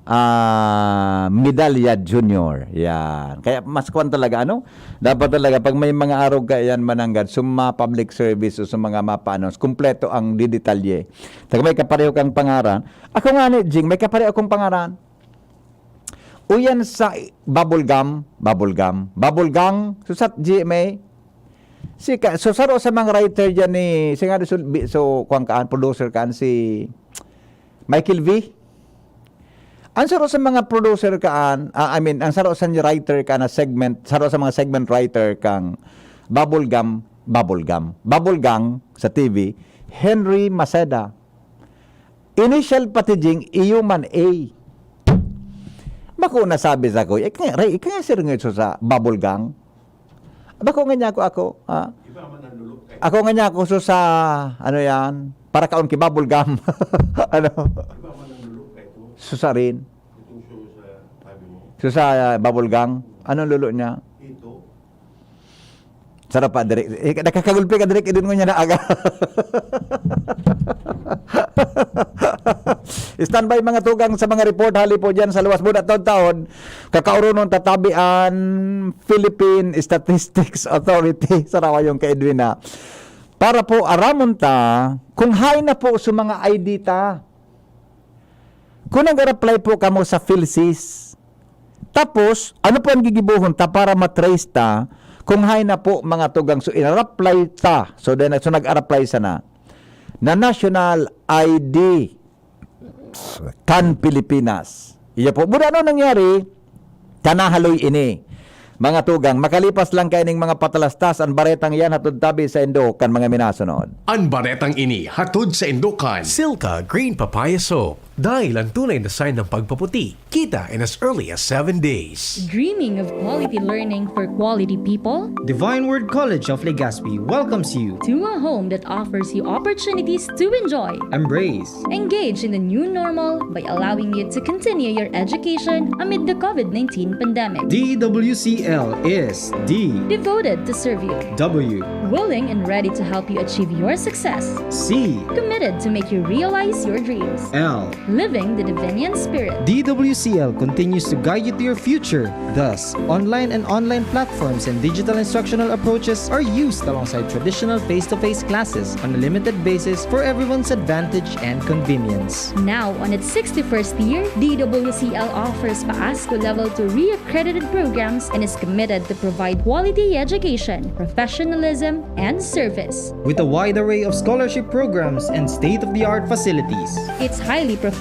ah, Medalla Junior. Yan. Kaya mas kwan talaga, ano? Dapat talaga, pag may mga arog ka yan, mananggad, sa mga public service o sa mga mapanos, kumpleto ang didetalye. Taga may kapareho kang pangaran. Ako nga ni Jing, may kapareho akong pangaran. Uyan sa Bubblegum, Bubblegum, Bubblegum, susat G M A. Si ka, so saro sa mga writer dyan ni, si nga so, so, kuwan kaan, producer kaan, si Michael V. Ang saro sa mga producer kaan, ah, I mean, ang saro sa writer kaan na segment, saro sa mga segment writer kang Bubblegum, Bubblegum, Bubblegum sa T V, Henry Maceda. Initial pati Jing, iyo man A. Bako nasabi sa ko, ika nga, Ray, ika nga sir nga ito sa Bubblegum. Bako nga niya ako, ako, ha? Ako nga niya ako so sa, ano yan, para kaon ki Bubblegum. Ano? So sa rin. So sa uh, Bubblegum. Anong lulo niya? Sarap pa, direk. Eh, nakakagulpi ka, direk. Idun mo niya na aga. Standby, mga tugang, sa mga report hali po dyan sa luwas. Buda taon-taon, kakaurunon tatabian Philippine Statistics Authority. Sarawa yung kay Edwin na. Para po aramon ta kung hain na po sa mga I D ta. Kung nag-apply po kamo sa PhilSys, tapos, ano po ang gigibohon ta para matrace ta kung hain na po mga tugang so inarapply ta? So, then, so nag-arapply sana na national I D kan Pilipinas. Iya po. Buda ano nangyari? Kanahaloy ini. Mga tugang, makalipas lang kaining mga patalastas, an baretang iyan hatod tabi saindo kan mga minasunod. An baretang ini hatod saindo kan Silka Green Papaya Soap. Dahil ang tunay na sign ng pagpaputi, kita in as early as seven days. Dreaming of quality learning for quality people? Divine Word College of Legazpi welcomes you. To a home that offers you opportunities to enjoy, Embrace. Engage in the new normal by allowing you to continue your education amid the COVID nineteen pandemic. DWCL is D. Devoted to serve you. W. Willing and ready to help you achieve your success. C. Committed to make you realize your dreams. L. Living the Divinian Spirit. DWCL continues to guide you to your future. Thus, online and online platforms and digital instructional approaches are used alongside traditional face-to-face classes on a limited basis for everyone's advantage and convenience. Now, on its sixty-first year, DWCL offers PAASCO Level two reaccredited programs and is committed to provide quality education, professionalism, and service. With a wide array of scholarship programs and state-of-the-art facilities. Its highly professionalized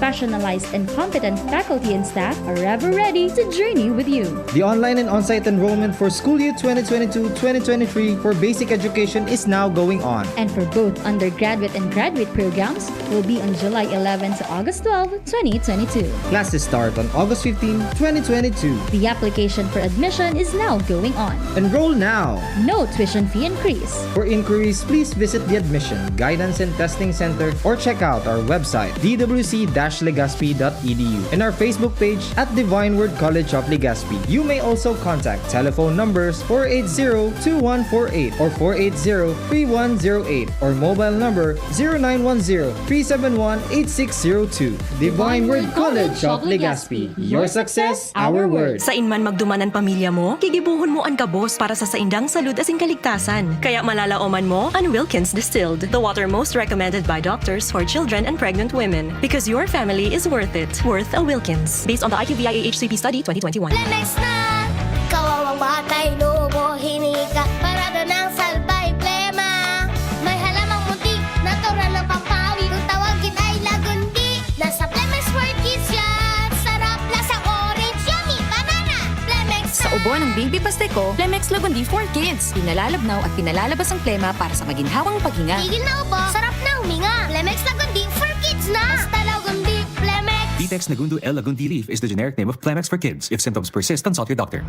and competent faculty and staff are ever ready to journey with you. The online and on-site enrollment for school year twenty twenty-two twenty twenty-three for basic education is now going on. And for both undergraduate and graduate programs will be on July eleven to August twelve, twenty twenty-two. Classes start on August fifteen, twenty twenty-two. The application for admission is now going on. Enroll now! No tuition fee increase. For inquiries, please visit the Admission, Guidance and Testing Center or check out our website, dwclegazpi.edu, and our Facebook page at Divine Word College of Legazpi. You may also contact telephone numbers four eight zero two one four eight or four eight zero three one zero eight or mobile number zero nine one zero three seven one eight six zero two. Divine Word College of Legazpi. Your success, our word. Sain man magduman an pamilya mo, gigibohon mo an gabos para sa saindang salud asin kaligtasan. Kaya malalaoman mo an Wilkins Distilled, the water most recommended by doctors for children and pregnant women. Because your family is worth it. Worth a Wilkins. Based on the I Q V I A H C P study twenty twenty-one. Lemex na! Kawawang batay, lobo, hinika, parada ng salbay, plema. May halamang munti, natural ng pampawi. Kung tawagin ay lagundi, nasa Plemex for Kids yan. Sarap, lasang orange, yummy, banana. Plemex Sa ubo ng baby pastiko, Plemex Lagundi for Kids. Pinalalabnaw at pinalalabas ang plema para sa maginhawang paghinga. Tigil na ubo, sarap na huminga. Plemex Lagundi for Kids na. Basta Lagundi, Plemex. Detex Nagundu L. Lagundi leaf is the generic name of Plemex for kids. If symptoms persist, consult your doctor.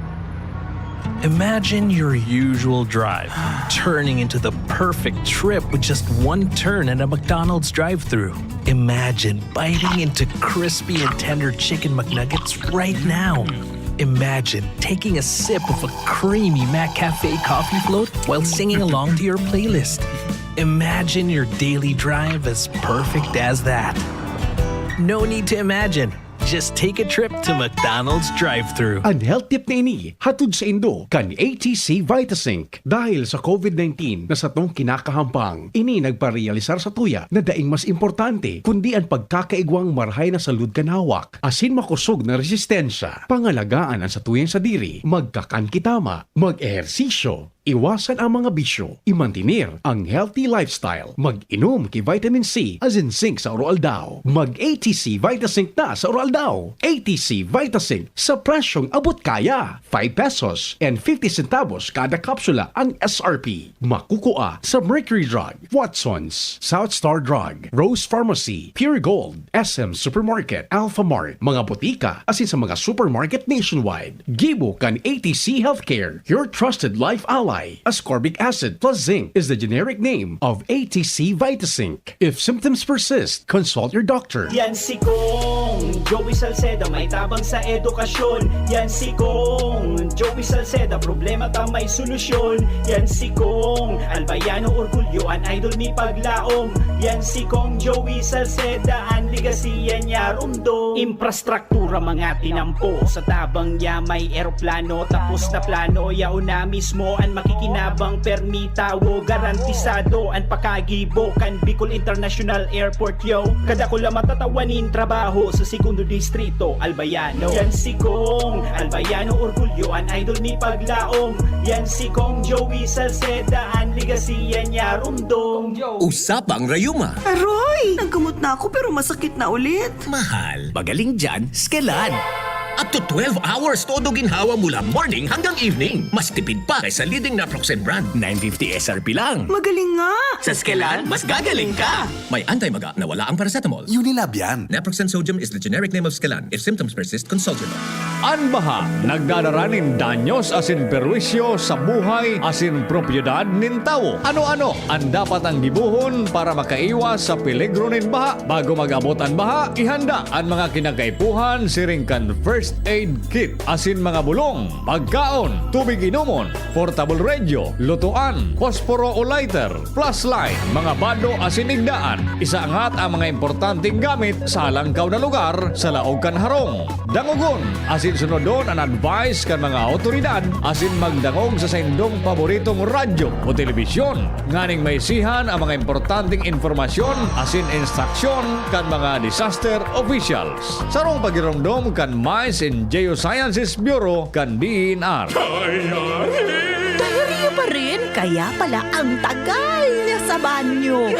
Imagine your usual drive turning into the perfect trip with just one turn at a McDonald's drive-thru. Imagine biting into crispy and tender chicken McNuggets right now. Imagine taking a sip of a creamy McCafe coffee float while singing along to your playlist. Imagine your daily drive as perfect as that. No need to imagine. Just take a trip to McDonald's drive-thru. An health tip na ini hatod saindo kan A T C Vitasync. Dahil sa COVID nineteen na satong kinakahampang, ini nagparealisar satuya na daing mas importante kundi an pagkakaigwang marahay na salud kan hawak asin makosog na resistensya. Pangalagaan an satuyang sadiri, magkakan kitama, mag-ehersisyo, iwasan ang mga bisyo, imantener ang healthy lifestyle, mag-inom ki vitamin C asin zinc sa aroaldaw, mag-A T C Vitasync na sa aroaldaw. A T C Vitasync sa presyong abot kaya, five pesos and fifty centavos kada kapsula ang S R P. Makukua sa Mercury Drug, Watson's, South Star Drug, Rose Pharmacy, Pure Gold, S M Supermarket, Alpha Mart, mga botika asin sa mga supermarket nationwide. Gibo kan A T C Healthcare, your trusted life ally. Ascorbic acid plus zinc is the generic name of A T C Vitasync. If symptoms persist, consult your doctor. Yan si Kong Joey Salceda, may tabang sa edukasyon. Yan si Kong Joey Salceda, problema ta may solusyon. Yan si Kong Albayano Orgulyo, an idol mi paglaom. Yan si Kong Joey Salceda, an legacy yan niya rumdom. Infrastruktura mga tinampo, sa tabang niya may eroplano. Tapos na plano, yaon na mismo an makikinabang, permi tawo, garantisado an pakagibo kan Bicol International Airport, yo. Kadakula matatawa nin trabaho sa Segundo Distrito, Albayano. Yan si Kong Albayano Orgulyo, an idol mi paglaom. Yan si Kong Joey Salceda, an legacy yan niya rumdom. Usapang Rayuma. Aroy! Naggamot na ako pero masakit na ulit. Mahal, magaling dyan, Skelan. Up to twelve hours todo ginhawa mula morning hanggang evening. Mas tipid pa kaysa leading naproxen brand. Nine fifty S R P lang. Magaling nga! Sa Skelan, mas gagaling ka! May anti-maga na wala ang paracetamol. Unilab yan. Naproxen sodium is the generic name of Skelan. If symptoms persist, consult your doctor. An baha nagdadara nin danyos asin perwisyo sa buhay asin propiedad nin tawo. Ano-ano an dapat ang gibohon para makaiwas sa peligro nin baha? Bago mag-abot an baha, ihanda an mga kinakaipuhan siring kan first aid kit asin mga bulong, pagkaon, tubig inomon, portable radio, lutoan, posporo o lighter, flashlight, mga bado asin igdaan, isaangat ang mga importanteng gamit sa halangkaw na lugar sa laog kan harong. Dangogon asin sunodon an advice kan mga awtoridad asin magdangog sa saindong paboritong radyo o telebisyon nganing maisihan ang mga importanteng impormasyon asin instruksyon kan mga disaster officials. Sarong pagiromdom kan Mines and Geosciences Bureau kan D E N R. Diarrhea pa rin? Kaya pala ang tagal niya sa banyo.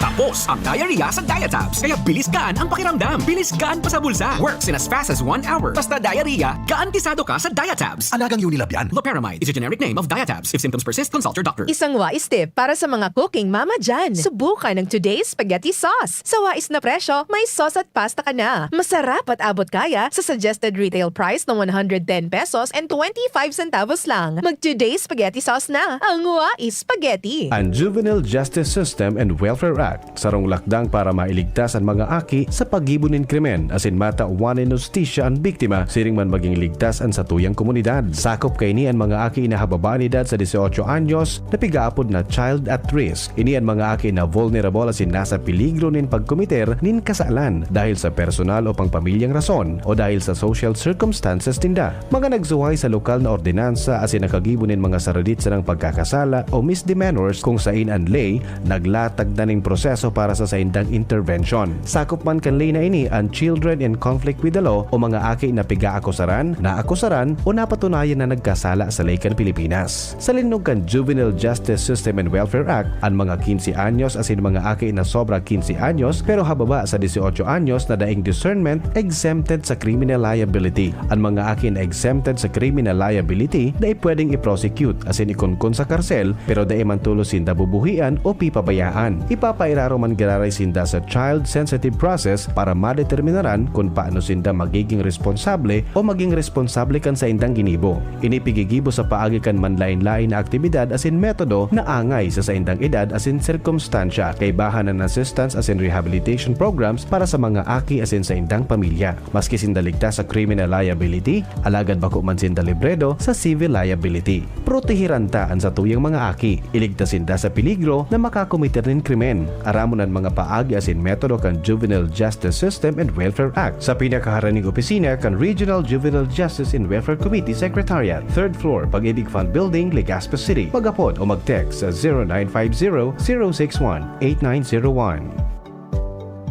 Tapos ang diarrhea sa Diatabs. Kaya bilis gaan ang pakiramdam. Bilis gaan pa sa bulsa. Works in as fast as one hour. Basta diarrhea, garantisado ka sa Diatabs. Alagang Unilab yan. Loperamide is a generic name of Diatabs. If symptoms persist, consult your doctor. Isang wais tip para sa mga cooking mama dyan. Subukan ang Today's Spaghetti Sauce. Sa wais na presyo, may sauce at pasta ka na. Masarap at abot kaya sa suggested retail price na one hundred ten pesos and twenty-five centavos lang. Mag Today's Spaghetti Sauce na. Ang wais spaghetti. Ang Juvenile Justice System and Welfare Act, sarong lakdang para mailigtas an mga aki sa paggibo nin krimen asin matawan nin hustisya an biktima siring man maging ligtas an satuyang komunidad. Sakop kaini an mga aki na hababa an edad sa dieciocho anyos na pigaapod na child at risk. Ini an mga aki na vulnerable asin nasa peligro nin pagkomiter nin kasalan dahil sa personal o pangpamilyang rason o dahil sa social circumstances ninda. Mga nagsuhay sa lokal na ordinansa asin nakagibo nin mga saradit sanang pagkakasala o misdemeanors kung sain an ley naglatag na ning proseso para sa saindang intervention. Sakop man kan ley na ini an children in conflict with the law o mga aki na pigaakusaran, naakusaran o napatunayan na nagkasala sa ley kan Pilipinas. Sa linnog kan Juvenile Justice System and Welfare Act, an mga quince anyos asin mga aki na sobra quince anyos pero hababa sa dieciocho anyos na daing discernment exempted sa criminal liability. An mga aki na exempted sa criminal liability dai pwedeng i-prosecute asin ikunkun sa karsel pero dai man tolos sinda bubuhian o pipabayaan. Ipapairaro man giraray sinda sa child-sensitive process para madeterminaran kun paano sinda magiging responsable o maging responsable kan saindang ginibo. Ini pigigibo sa paagi kan manlaen-laen na aktibidad asin metodo na angay sa saindang edad asin sirkumstansya. Kaibahan an assistance asin rehabilitation programs para sa mga aki asin saindang pamilya. Maski sinda ligtas sa criminal liability, alagad bako man sinda libredo sa civil liability. Protehiran ta an satuyang mga aki. Iligtas sinda sa peligro na makakomiter nin krimen. Aramon an mga paagi asin metodo kan Juvenile Justice System and Welfare Act sa pinakaharaning opisina kan Regional Juvenile Justice and Welfare Committee Secretariat, third floor, Pag-ibig Fund Building, Legazpi City. Mag-apod o mag-text sa zero nine five zero, zero six one, eight nine zero one.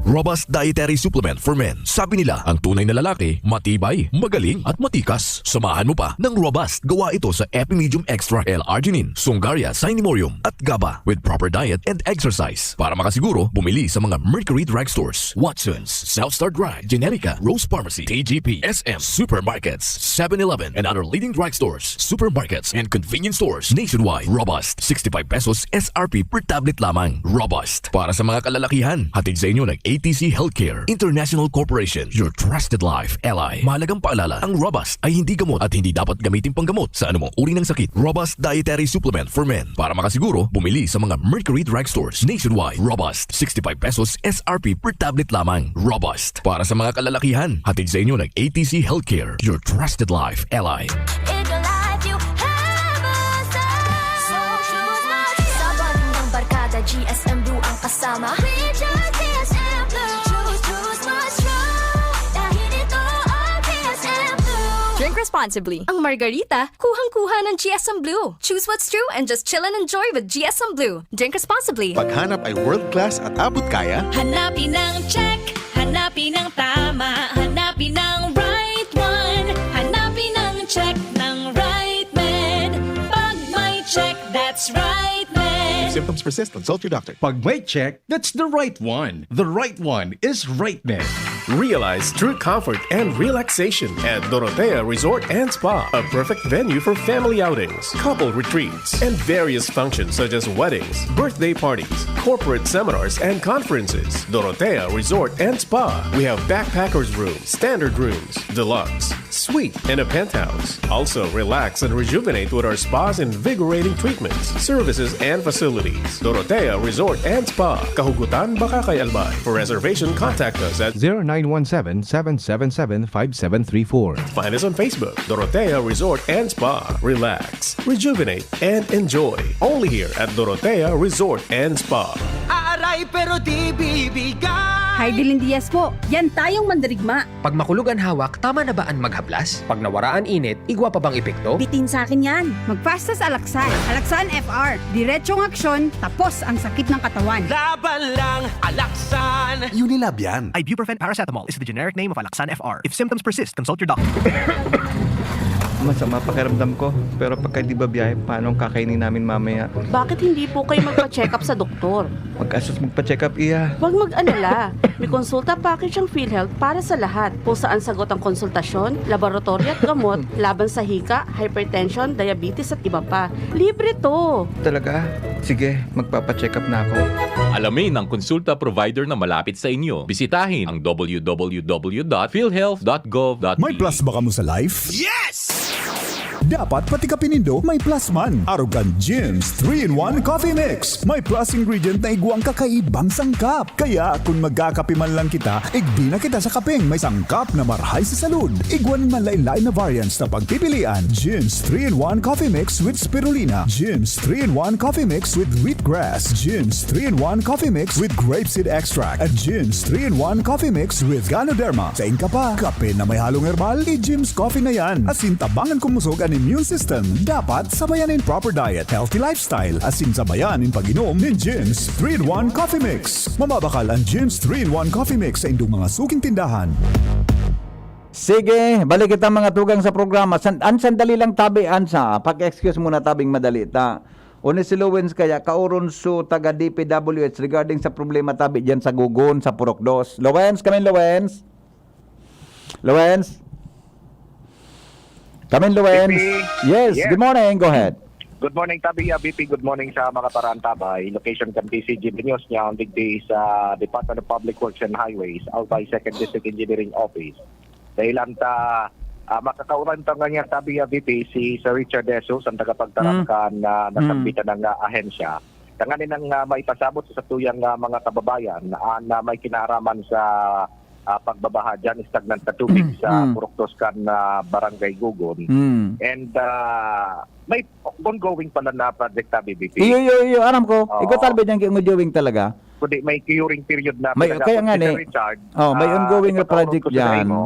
Robust Dietary Supplement for Men. Sabi nila, ang tunay na lalaki, matibay, magaling, at matikas. Samahan mo pa ng Robust. Gawa ito sa Epimedium Extra, L-arginine, Sungaria, Cinemorium, at GABA. With proper diet and exercise. Para makasiguro, bumili sa mga Mercury Drugstores, Watson's, South Star Drug, Generica, Rose Pharmacy, T G P, S M, supermarkets, Seven Eleven, and other leading drugstores, supermarkets, and convenience stores nationwide. Robust, sixty-five pesos S R P per tablet lamang. Robust, para sa mga kalalakihan. Hatid sa inyo ng A T C Healthcare International Corporation, your trusted life ally. Mahalagang paalala, ang Robust ay hindi gamot at hindi dapat gamitin panggamot sa anumang uri ng sakit. Robust Dietary Supplement for Men. Para makasiguro, bumili sa mga Mercury Drugstores nationwide. Robust, sixty-five pesos S R P per tablet lamang. Robust, para sa mga kalalakihan. Hatid sa inyo ng A T C Healthcare, your trusted life ally. In your life, you have a sound. So choose Mars. Sa bonding ng barkada, G S M Blue ang kasama. We choose G S M Blue. Choose, choose Mars Strong. Dahil ito ang G S M Blue. Drink responsibly. Ang margarita, kuhang-kuha ng G S M Blue. Choose what's true and just chill and enjoy with G S M Blue. Drink responsibly. Paghanap ay world class at abot kaya? Hanapin ang check, hanapin ang tama, hanapin ang right one. Hanapin ang check ng right med. Pag may check, that's right med. Symptoms persist, consult your doctor. Pag may check, that's the right one. The right one is right there. Realize true comfort and relaxation at Dorotea Resort and Spa, a perfect venue for family outings, couple retreats, and various functions such as weddings, birthday parties, corporate seminars, and conferences. Dorotea Resort and Spa. We have backpackers room, standard rooms, deluxe, suite, and a penthouse. Also, relax and rejuvenate with our spa's invigorating treatments, services, and facilities. Dorotea Resort and Spa, Kahugutan, Bacacay, Albay. For reservation, contact us at zero nine one seven, seven seven seven, five seven three four. Find us on Facebook, Dorotea Resort and Spa. Relax, rejuvenate, and enjoy. Only here at Dorotea Resort and Spa. Aaray pero di bibigay. Hi, Dylan Diaz po. Yan tayong mandirigma. Pag makulog an hawak, tama na ba an maghaplas? Pag nawara an init, igwa pa bang epekto? Bitin sa akin yan. Mag-Fastas Alaksan. Alaksan F R. Diretsong aksyon, tapos ang sakit ng katawan. Laban lang, Alaksan. Unilab yan. Ibuprofen paracetamol is the generic name of Alaksan F R. If symptoms persist, consult your doctor. Masama pakiramdam ko, pero pagka di ba biyahe, paano ang kakainin namin mamaya? Bakit hindi po kayo magpa-check up sa doktor? Mag-asos magpa-check up, iya. Huwag mag-alala. May konsulta package ang PhilHealth para sa lahat, kung saan sagot ang konsultasyon, laboratory at gamot laban sa hika, hypertension, diabetes at iba pa. Libre to! Talaga? Sige, magpapacheck up na ako. Alamin ang konsulta provider na malapit sa inyo. Bisitahin ang w w w dot philhealth dot gov dot p h. May plus ba kamo sa life? Yes! Dapat pati kape nindo may plus man. Arog kan Jim's three-in-one Coffee Mix. May plus ingredient na igwang kakaibang sangkap. Kaya kun magkakape man lang kita, igbi na kita sa kapeng may sangkap na marhay sa salud. Igwa nin manlaen-laen na variants na pagpipilian. Jim's three-in-one Coffee Mix with Spirulina. Jim's three-in-one Coffee Mix with Wheatgrass. Jim's three-in-one Coffee Mix with Grapeseed Extract. At Jim's three-in-one Coffee Mix with Ganoderma. Sain ka pa? Kape na may halong herbal? I-Jim's Coffee na yan. Asin tabangan kumusog an immune system. Dapat sabayan nin proper diet, healthy lifestyle, asin sabayan nin pag-inom nin Jim's three-in-one Coffee Mix. Mamabakal an Jim's three-in-one Coffee Mix sa indong mga suking tindahan. Sige, balik kita mga tugang sa programa. San-, an sandali lang tabi, an sa, pag-excuse muna tabing madali ta. O ni si Lowens kaya, kauron su taga D P W H regarding sa problema tabi diyan sa Gugon, sa Purok Dos. Lowens, kami Lowens? Lowens? Kami Lowens? B P? Yes, yes. Good morning. Go ahead. Good morning, tabi, ah, B P. Good morning sa mga paraantabay. Location kan P C G B News niya, ang digdi sa Department of Public Works and Highways, Albay Second District Engineering Office. Dahilan ta, ah, makakauran ta ngunyan, tabi, ah, B P, si Sir Richard De Jesus, ang tagapagtaram Mm. kan, ah, Mm. nasambitan na, ah, ahensya. Tanganing, ah, maipasabot sa tuyang, ah, mga kababayan na, na may kinaaraman sa, ah, pagbabaha dyan, stagnant na tubig Mm. sa Mm. Purok Dos kan, ah, Barangay Gugon. Mm. And, ah, may ongoing pala na project, tabi, B P. Iyo, iyo, iyo, aram ko. Oo. Ikaw, talbe dyan, kay ongoing talaga. Kundi may curing period na May, pinag-abot kaya nga ni Sir ni, Richard. Oh, may Ah, ongoing na ipatulong project ko sa dyan. Imo.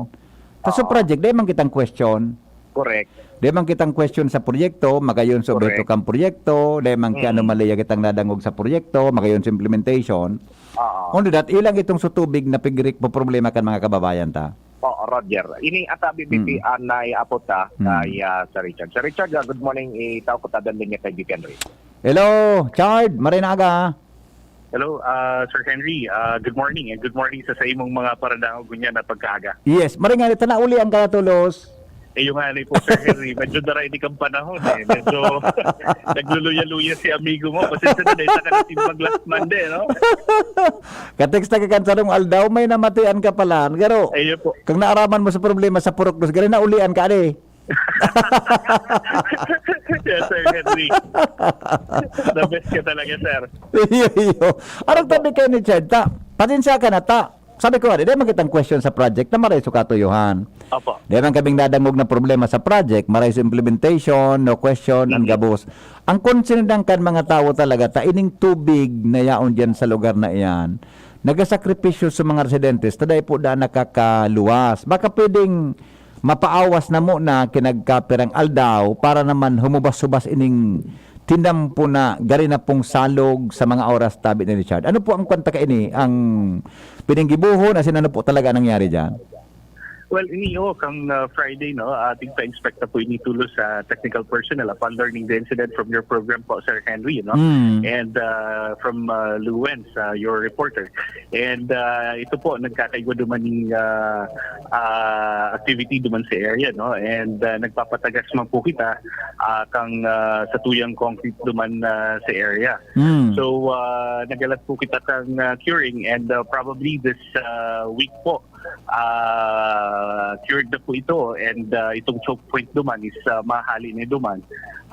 Sa su Oo. project, dai man kitang question. Correct. Dai man kitang question sa proyekto, magayon sa obheto Correct. kan proyekto, dai man ki Mm. anomalya kitang nadangog sa proyekto, magayon sa implementation. Oo. Only that, ilang itong su tubig na pigrik po problema kan mga kababayan ta. Oo, Roger. Ini ata, B B P, Mm. anay apot ta Mm. kay, ah, Sir Richard. Sir Richard, ah, good morning. Itao ko ta dan linya kay Vic Henry. Hello, Chard. Maray na aga. Hello, ah, Sir Henry. Ah, good morning and good morning sa, sa imong mga paradangog ngunyan na pagkaaga. Yes, maray nga, tana uli ang kalatulos. Eh, yung nga ni po, Sir Henry, medyo daray di kang panahon eh. Medyo nagluluya-luya si amigo mo. Pasensya na, dahil sa kanatimbang last Monday, no? Ka-text na ka kan sarong aldaw, may namatian ka pala. Garo, Ayun po. kung naaraman mo sa problema sa Purok Dos, gari na ulian ka, ali. Yes, Sir Henry. The best ka talaga, sir. Iyo, iyo. Anong Opo. tabi kayo ni Chad? Ta, pasensya ka na, ta. Sabi ko, "Adi, dai man kitang question sa project na maray su katuyuhan." Opo. Dai man kaming nadangog na problema sa project, maray su implementation, no question, ang Mhm. gabos. Ang concern lang kan mga tawo talaga, ta ining tubig na yaon diyan sa lugar na iyan, nagasakripisyo sa mga residentes, ta dai po da nakakaluwas. Baka pwedeng mapaawas na muna kinagkapirang aldaw para naman humubas-hubas ining tinampo na gari na pong salog sa mga oras tabi ni Richard. Ano po ang kwanta kaini, ang pinanggibohon, asin ano po talaga nangyari diyan? Well, ini, oh, kang, ah, Friday, no, ah, tigpa-inspect na po ini tulos sa technical personnel upon learning the incident from your program po, Sir Henry, no? Mm. And, ah, from, ah, Luwens, ah, your reporter. And, ah, ito po, nagkakaigwa duman ning, ah, ah, activity duman sa area, no? And, ah, nagpapatagas man po kita, ah, kang, ah, satuyang concrete duman, ah, sa area. Mm. So, ah, nagalas po kita kang, ah, curing, and, ah, probably this, ah, week po, ah, cured na po ito, and, ah, itong choke point duman is, ah, mahali na duman.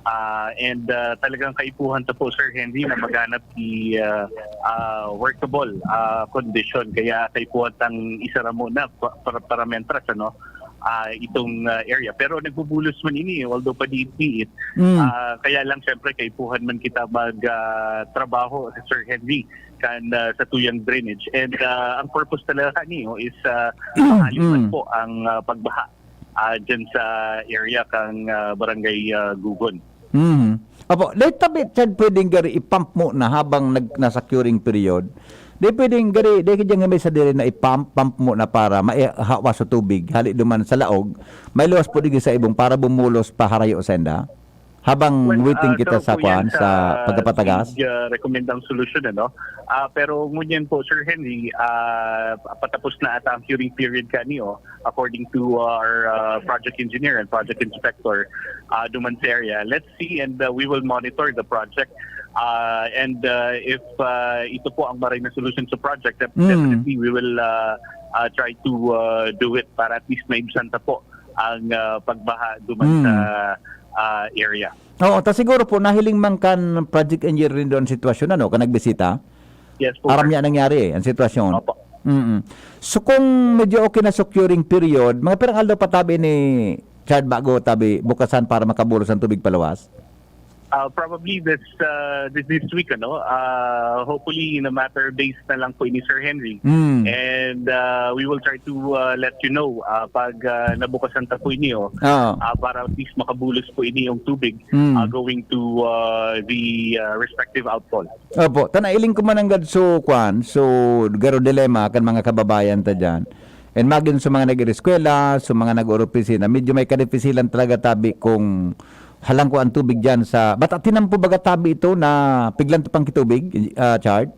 Ah, and, ah, talagang kaipuhan ta po, Sir Henry, na maghanap di, ah, ah, workable, ah, condition. Kaya kaipuhan tang isara muna pa-, para, para mentras, ano, ah, itong, ah, area. Pero nagbubulos man ini, although padiit-diit. Mm. Ah, kaya lang, syempre, kaipuhan man kita mag, ah, trabaho, Sir Henry, kan, ah, satuyang drainage. And, ah, ang purpose talaga kaniyo is, ah, mahalin man Mm. po ang, ah, pagbaha, ah, dyan sa area kang, ah, Barangay, ah, Gugon. Mhm. Apo, dahil tabi, Chad, pwedeng gari i-pump mo na habang nag, nasa curing period. Di pwedeng gari, di ka dyan may sadiri na i-pump, pump mo na para maihawa sa tubig. Hali duman sa laog, may luwas po digi sa ibong para bumulos pa harayo sa enda. Habang Well, waiting ah, kita saro sa po kwan, yan sa pagkapatagas. Tig, ah, rekomendang solusyon, ano? Ah, pero ngunyan po, Sir Henry, ah, patapos na ata ang curing period kaniyo, according to our, ah, project engineer and project inspector, ah, duman sa area. Let's see, and, ah, we will monitor the project. Ah, and, ah, if, ah, ito po ang maray na solusyon sa project, def- Mm. definitely we will, ah, ah, try to, ah, do it para at least maibsan ta po ang, ah, pagbaha duman Mm. sa, ah, area. Oo, ta siguro po, nahiling man kan project engineer rin doon ang sitwasyon, ano, kan nagbisita? Yes po, Aram sir. Niya nangyari, ang sitwasyon. Opo. Mm. So, kung medyo okay na sa curing period, mga pirang aldaw pa tabi ni Chad bago tabi bukasan para makabulos ang tubig paluwas? Uh, probably this, uh, this, this week, ano? Uh, hopefully in a matter of days na lang po ini, Sir Henry. Mm. And, uh, we will try to, uh, let you know, uh, pag, uh, nabukasan ta po ini, oh. Ah. Uh, para at least makabulos po ini yung tubig, Mm. uh, going to, uh, the, uh, respective outfall. Opo, ta nailing ko man nanggad so kwan, so garo dilema kan mga kababayan ta diyan. And magin sa mga nag-eskwela, sa mga nag-opisina, medyo may kadipisilan talaga tabi kung halang ko ang tubig diyan sa bata tinampo baga tabi ito na piglan to pang kitubig, ah, Chard?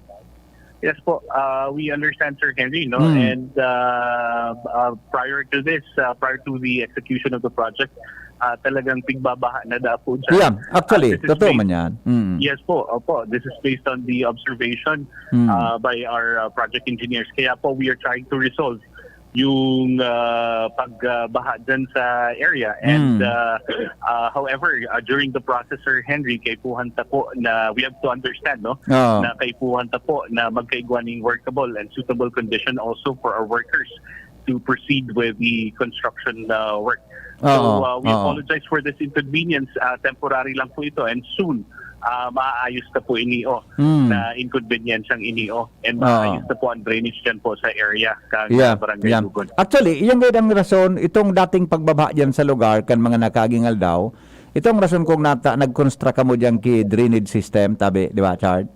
Yes po, uh, we understand, Sir Henry, no? Hmm. And, uh, uh, prior to this, uh, prior to the execution of the project, uh, talagang pigbabaha na daw po dyan. Yeah, actually, Uh, this is totoo based- man yan. Mm. Yes po, opo. This is based on the observation, Hmm. uh, by our, uh, project engineers. Kaya po, we are trying to resolve yung, uh, pagbaha dyan sa area. And, Hmm. uh, uh, however, uh, during the process, Sir Henry, kaipuhan ta po na we have to understand, no? Oo. Na kaipuhan ta po na magkaigwa ning workable and suitable condition also for our workers to proceed with the construction, uh, work. So, Oo, uh, we oo. apologize for this inconvenience. Uh, temporary lang po ito, and soon, uh, maaayos na po ini, oh, Hmm. na inconvenience ang ini, oh, and Oo. maaayos na po ang drainage dyan po sa area kang, Yeah, uh, Barangay yeah. Gugon. Actually, iyang gayud ang rason, itong dating pagbabaha diyan sa lugar kan mga nakaaging aldaw, itong rason kung nata, nag-construct kamo diyan ki drainage system, tabi, di ba, Chard?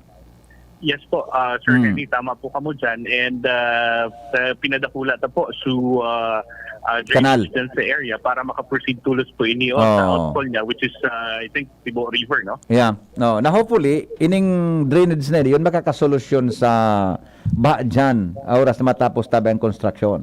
Yes po, uh, Sir Hmm. Henry, tama po kamo dyan. And, uh, uh, pinadakula ta po so, uh, uh, drainage Kanal. dyan sa area para makaproceed tulos po ini, oh, Oo. sa outfall niya, which is, uh, I think, Tibo River, no? Yeah. No, na hopefully, ining drainage na yun, makakasolusyon sa baha dyan, oras na matapos tabi ang construction.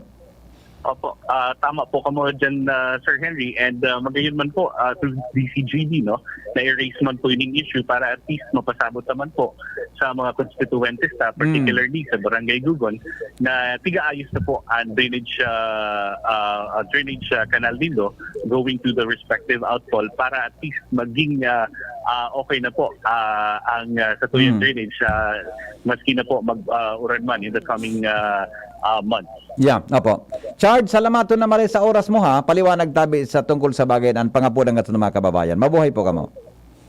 Opo, ah, tama po kamo dyan, ah, Sir Henry, and, ah, magayon man po, ah, through D C G D, no, na-erase man po ining issue para at least mapasabot naman po sa mga constituentes, ah, Mm. particularly sa Barangay Gugon, na tigaayos na po ang drainage, ah, ah, ah, drainage, ah, canal nindo going to the respective outfall para at least maging, ah, ah, okay na po, ah, ang, ah, satuyang Mm. drainage, ah, maski na po mag, ah, uran man in the coming, ah, ah, months. Yeah, opo. Chard, salamaton na maray sa oras mo, ha. Paliwanag tabi sa tungkol sa bagay na ang pangapudan ngadto sa mga kababayan. Mabuhay po kamo.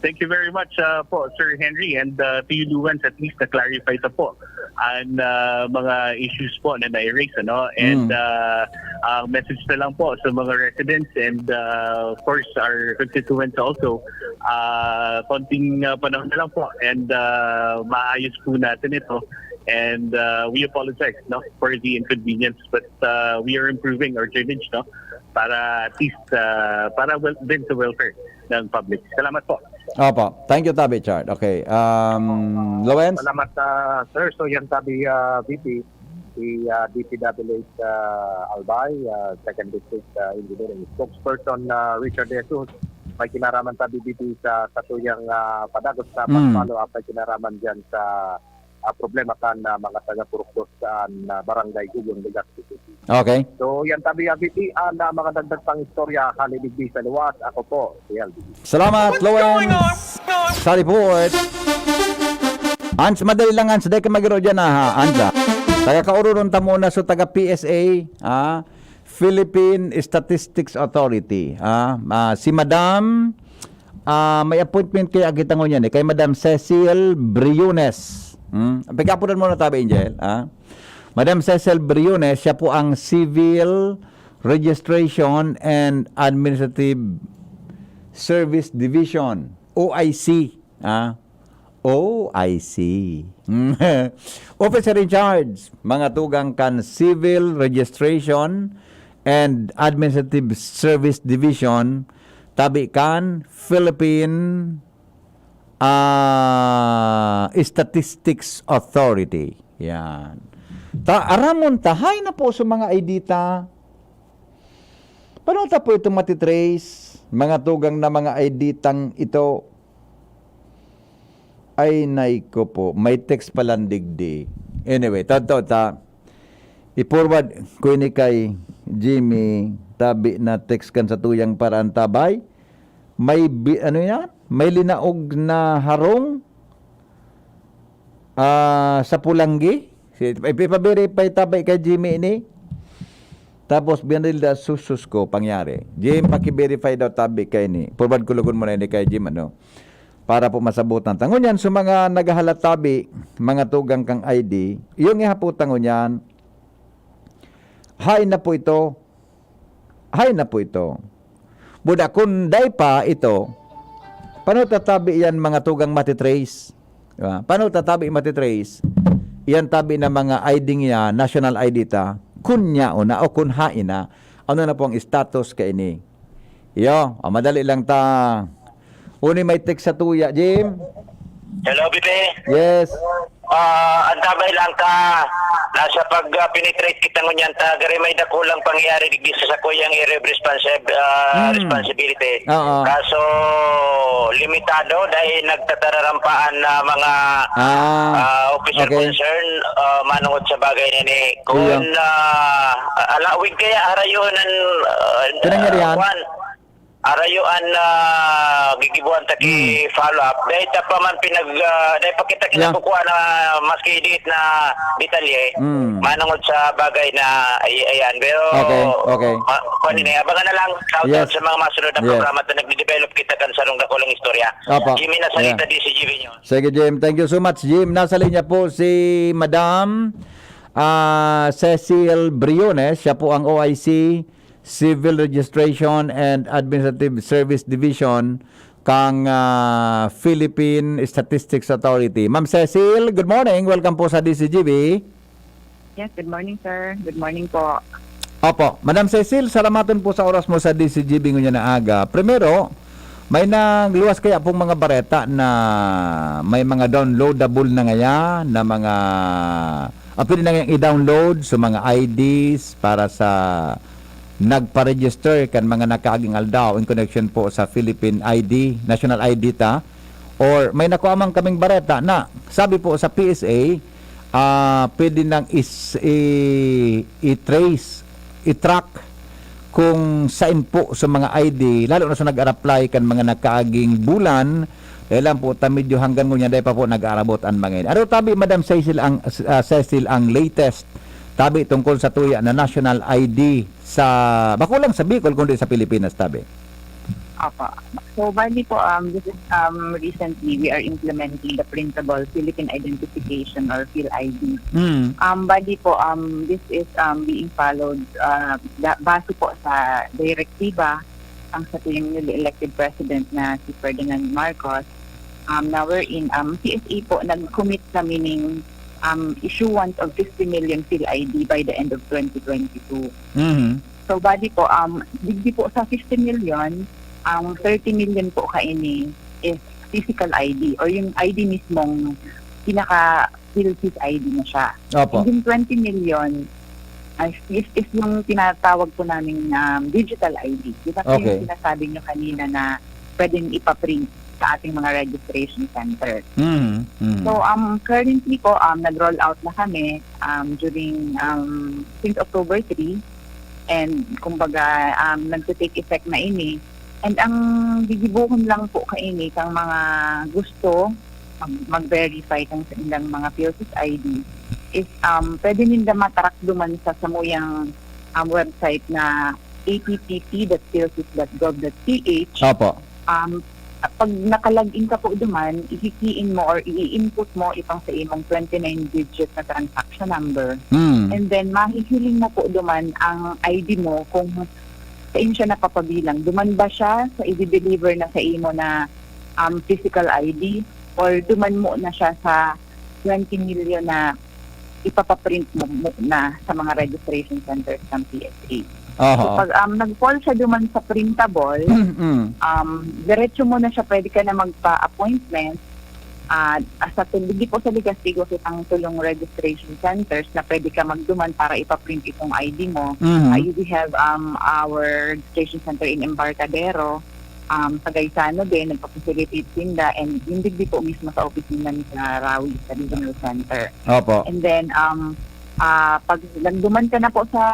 Thank you very much, ah, po, Sir Henry, and, ah, to you, Luwens, at least na-clarify ta po ang, ah, mga issues po na na-erase, ano? And, Mm. ah, ang message na lang po sa mga residents and, ah, of course, our constituents also, ah, konting, ah, panahon na lang po and, ah, maayos po natin ito. And uh, we apologize, no, for the inconvenience, but uh, we are improving our drainage, no, para at least uh, para well, din sa welfare ng public. Salamat po. Opo. Thank you, Tabi Chart. Okay. Um, Lawens? Salamat, ah, sir. So yan, Tabi, ah, V P, si ah, D P W H, ah, Albay, ah, Second District, ah, Engineering Spokesperson, ah, Richard De Jesus, may kinaraman, Tabi, V P, sa satuyang ah, padagos na Mm. pag-follow up, may kinaraman dyan sa ah, problema kan ah, mga taga-Purok Dos sa ah, Barangay Gugong, Legazpi City. Okay. So yan, Tabi, ah, V P, ah, na mga dagdag pang istorya, hali digdi sa luwas, ako po, si L B. Salamat, Lawens. Sa report. Ans, madali lang, Ans. Dahil ka magiro dyan, ha, Ans, ah. Taga Kaururon ta muna, so taga P S A, ah, Philippine Statistics Authority, ah, ah, si Madam, ah, may appointment kay, agita ngunyan, eh, kay Madam Cecil Briones. Hmm? Pagkapunan mo na, Tabi Angel, ah. Madam Cecil Briones, siya po ang Civil Registration and Administrative Service Division, O I C. Ah, O I C. Officer in charge, mga tugang kan Civil Registration and Administrative Service Division, tabi kan Philippine ah, Statistics Authority. Yan. Ta aramon ta, hay na po sa mga I D ta. Paano ta po ito matitrace? Mga tugang na mga I D tang ito. Ay, nay ko po. May text palang digdi. Anyway, totoo ta. I-forward ko ini kay Jimmy, tabi na text kan sa tuyang paraan, tabay. May bi- ano yan? May linaog na harong ah, sa Pulanggi. Si, ipa-verify tabi kay Jimmy ini. Tapos, binaril da susus ko, pangyari. Jim, paki-verify daw tabi kay ni. Forward ko lugon mo na ini kay Jim, ano. Para po masabutan ta. Ngunyan, sa mga naghahalat tabi, mga tugang kang I D, yung ihapo ta ngunyan, hain na po ito. Hain na po ito. Buda, kung dai pa ito, paano tatabi yan mga tugang matitrace? Diba? Paano tatabi matitrace? Yan tabi na mga I D niya, national I D ta, kun yaon na o kun hain na, ano na po ang status kaini? Iyo, ah, madali lang ta. Uni may text sa tuya, Jim? Hello, Bibi. Yes. Ah, antabay lang ta. Nasa pag ah, penetrate kita ngunyan ta, gari may dakulang pangyayari digdi sa sakuyang area of responsive, ah, Hmm. responsibility. Oo. Kaso limitado dahil nagtatararampa an ah, mga Ah, ah, officer okay. Concern ah, manungod sa bagay na ni. Kung Iya. ah, alawig kaya harayuhan an ah, Pinangyarihan? kwan, harayuhan ah, gigibuhan ta ki Hmm. follow up. Dahil ta pa man pinag ah, dahil pa kita Yeah. kinakukuha na maski diit na detalye. Hmm. Manungod sa bagay na ay, ayan. Pero Okay, okay. Ma, kuwan ini, abangan na lang. Shout out Yes. Sa mga masunod na Yes. programa na nagde-develop kita kan sarong dakulang istorya. Opo. Jimmy Nasalita, Yeah. D C G B News. Sige, Jim. Thank you so much, Jim. Nasa linya po si Madam ah, Cecil Briones. Siya po ang O I C, Civil Registration and Administrative Service Division kang ah, Philippine Statistics Authority. Ma'am Cecil, good morning. Welcome po sa D C G B. Yes, good morning, sir. Good morning po. Opo. Madam Cecil, salamaton po sa oras mo sa D C G B ngunyan na aga. Primero, may nagluwas kaya pong mga bareta na may mga downloadable na ngaya na mga, ah, pwede na ngayang i-download sa mga I Ds para sa nagpa-register kan mga nakaaging aldaw in connection po sa Philippine I D, national I D ta, or may nakuha man kaming bareta na sabi po sa P S A, ah, pwede nang is, i, i-trace, i-track kung sain po sa mga I D, lalo na sa nag-a-apply kan mga nakaaging bulan, dahil lang po ta medyo hanggang ngunyan, dahil pa po nag-aarabot ang mga ini. Ano tabi, Madam Cecil, ang, ah, Cecil, ang latest tabi tungkol sa tuya na national I D sa, bako lang sa Bicol, kundi sa Pilipinas, tabi? Opo. So, bali po, um, this is, um, recently, we are implementing the printable Philippine Identification or PhilID. Mm. Um, bali po, um, this is um, being followed uh, da- base po sa direktiba ang sa tuyang newly elected president na si Ferdinand Marcos, um, na wherein um, P S A po nag-commit kami ning um, issuance of fifty million PhilID by the end of twenty twenty-two. Mhm. So, bali po, um, digdi po sa fifty million, ang thirty million po kaini is physical I D or yung I D mismong pinaka PhilPhis I D na siya. Opo. And yung twenty million, ah, is, is yung tinatawag po namin, um, digital I D. Di ba po Okay. yung sinasabi nyo kanina na pwedeng ipaprint sa ating mga registration center? Mhm. Mhm. So, um, currently po, um, nag-roll out na kami, um, during, um, since October three. And, kumbaga, um, nagte-take effect na ini. And ang gigibohon lang po kaini kang mga gusto mag-, mag-verify kang sa ilang mga PhilPhis I D is, um, pwede ninda matrack duman sa samuyang, um, website na A P P P dot philphis dot gov dot P H. Opo. Um, pag naka-log in ka po duman, i-key in mo or i-input mo itong sa imong twenty-nine digit na transaction number. Mm. And then, mahihiling mo po duman ang I D mo kung saan siya napapabilang. Duman ba siya sa i-deliver na sa imo na, um, physical I D, or duman mo na siya sa twenty million na ipapaprint mo muna sa mga registration centers ng P S A. So, Oho. pag, um, nag-fall siya duman sa printable, Mm. um, diretso mo na siya, pwede ka na magpa-appointment. Ah, sa tul-, digdi po sa Legazpi, igwa kitang tulong registration centers na pwede ka magduman para ipaprint itong I D mo. Mhm. Ah, we have, um, our registration center in Embarcadero, um, sa Gaisano din, nagpa-facilitate sinda, and yung digdi po mismo sa opisina ni Sir Rawi sa regional center. Opo. And then, um, ah, pag nagduman ka na po sa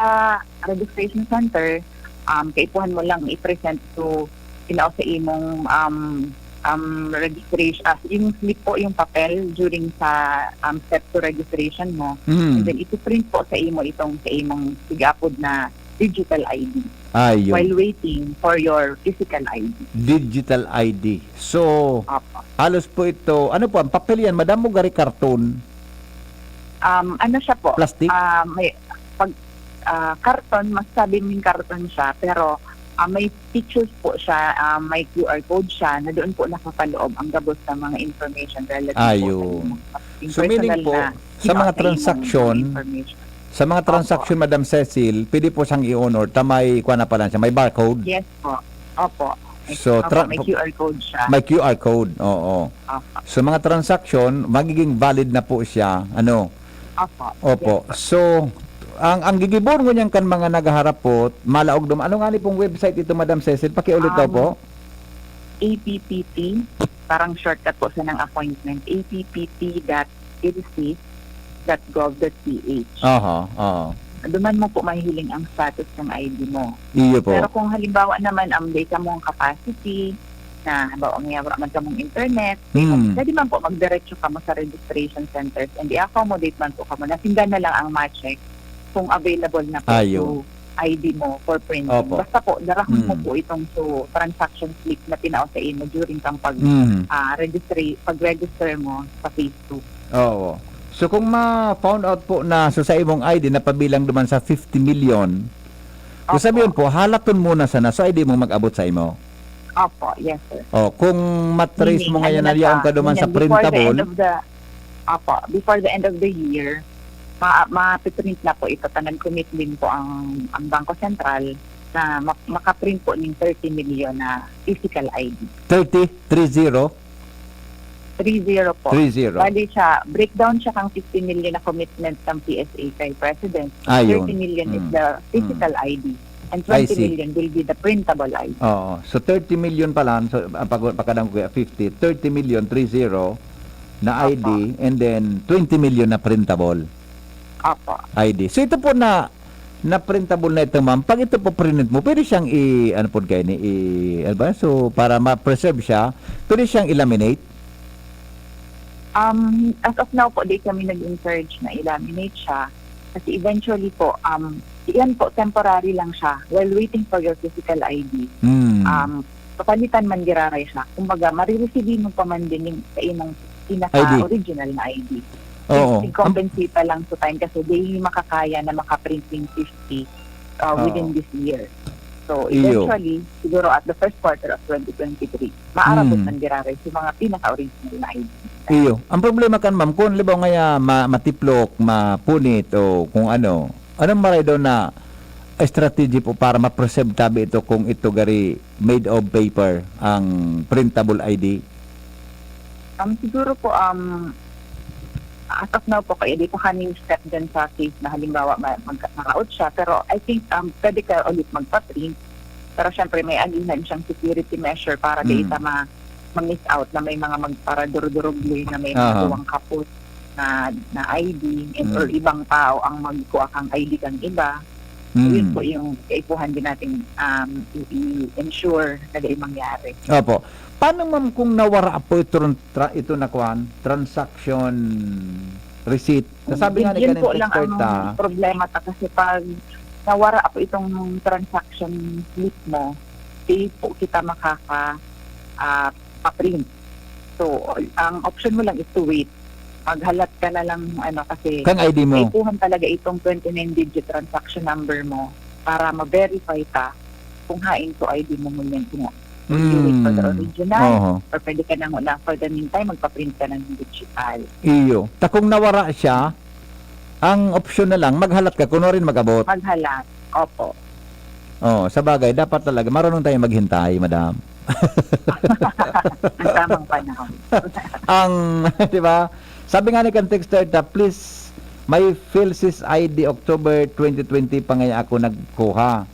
registration center, um, kaipuhan mo lang i-present to, you know, sa imong, um, um, registration, ah, yung slip po, yung papel during sa, um, step to registration mo. Mm. And then, ipiprint po sa imo itong sa imong tig-apod na digital I D Ayun. while waiting for your physical I D. Digital I D. So, Opo. halos po ito, ano po, ang papel yan, madam, o gari karton? Um, ano siya po? Plastic? Ah, may, pag, ah, karton, masasabi mong karton siya, pero, ah, may pictures po siya, ah, may Q R code siya, na doon po nakapaloob ang gabos ng mga information relative po sa Ayun. inyo. Yung So, meaning personal po, na sa mga kinuha sa inyo transaction, ng information. Sa mga Opo. transaction, Madam Cecil, pwede po siyang i-honor ta may kuha na pala siya, may barcode. Yes po. Opo. So, Opo, tra- may Q R code siya. May Q R code, oo. Opo. So, mga transaction, magiging valid na po siya. Ano? Opo. Opo. Yes po. So, ang ang gigibohon ngunyan kan mga naghaharapot, malaog dum-, ano nga ni pong website ito, Madam Cecil? Pakiulit daw Um, po. A P P P, parang shortcut po sa ng appointment, A P P P dot philphis dot gov dot P H. Aha, aha. Duman mo po mahihiling ang status ng I D mo. Iyo po. Pero kung halimbawa naman, um, dai ka mong capacity, na halimbawa nga, wala man ka mong internet, Hmm. pwede man po magdiretso ka mo sa registration centers and i-accommodate man po ka mo na sinda na lang ang ma-check kung available na po Ayo. yung I D mo for printing. Opo. Basta po, darahon mo Hmm. po itong so, transaction slip na tinao sa imo during kang pag, Mhm. ah, registry, pag-register mo sa phase two. Oo. So, kung ma-found out po na so sa imong I D na pabilang duman sa fifty million, so Opo. sabihin po, halaton muna sana, so I D mo mag-abot sa imo. Opo, yes, sir. Oh, kung matrace Meaning, mo ngayon ano na na yaon siya, ka duman sa meaning, before the end printable, of the, opo, before the end of the year, ma mapiprint na po ito, tanan commitment po ang, ang Bangko Sentral na ma- makaprint po ng thirty million na physical I D. thirty, three zero? Three zero po. Three zero. Bali siya, breakdown siya kang fifty million na commitment ng P S A kay President. Ayun. Thirty million is Mm. the physical I D. And I twenty see. million will be the printable I D. Oo. So, thirty million pa lang. So, ang pag pagkadang ko, fifty, thirty million, three zero, na I D, Opo. And then twenty million na printable Opo. I D. So, ito po na, na printable na ito, ma'am. Pag ito po print mo, pwede siyang i, ano po kayo ni, i, ano ba? So, para ma-preserve siya, pwede siyang i-laminate? Um, as of now po, di kami nag-encourage na i-laminate siya. Kasi eventually po, um, yan po, temporary lang siya while waiting for your physical I D. Hmm. Um, papalitan man giraray siya. Kumbaga, marireceive mo pa man din yung sa imong pinaka-original na I D. Oo. Compensate pa lang sa time kasi di makakaya na makaprint yung fifty, uh, Oo. within this year. So, Iyo. eventually, siguro at the first quarter of twenty twenty-three, maarabot Mm. man giraray sa mga pinaka-original na I D. Iyo. Ang problema kan, ma'am, kung halimbawa ngaya ma-, matiplok, mapunit o kung ano, anong maray daw na strategy po para ma-preserve tabi ito kung ito gari made of paper, ang printable I D? Um, siguro po, um, as of now po, kaya di pa kami step dyan sa case na halimbawa ma-, magka-, maraot siya. Pero I think, um, pwede ka ulit magpa-print. Pero syempre, may agihan siyang security measure para di Mm. ita ma-, ma-miss out na may mga magparadurog-durog na may mga Aha. duwang kapot na, na I D and Mm. or ibang tao ang magkuha kang I D kang iba. So, yun Mm. po yung kaipuhan din natin, um, i-, i-ensure na di mangyari. Opo. Paano, ma'am, kung nawara po ito, tra-, ito na kwan, transaction receipt? Sasabi Yun, nga ni yun kaning po lang texter ang ta. problema ta kasi pag nawara po itong transaction slip mo, di po kita makaka-, ah, pa-print. So, ang option mo lang is to wait. Maghalat ka na lang, ano, kasi Kang I D mo. kaipuhan talaga itong twenty-nine digit transaction number mo para ma-verify ka kung hain to I D mo ngunyan, kung you wait for the Mm. original, Oho. or pwede ka na ngu-, na for the meantime, magpa-print ka ng digital. Iyo. Ta kung nawara siya, ang opsyon na lang, maghalat ka, kunwari mag-abot. Maghalat. Opo. Oh, sabagay, dapat talaga marunong tayong maghintay, madam. Ang tamang panahon. Ang, di ba? Sabi nga ni kan texter ta, "Please, my PhilSys I D October twenty twenty pa ngaya ako nagkuha.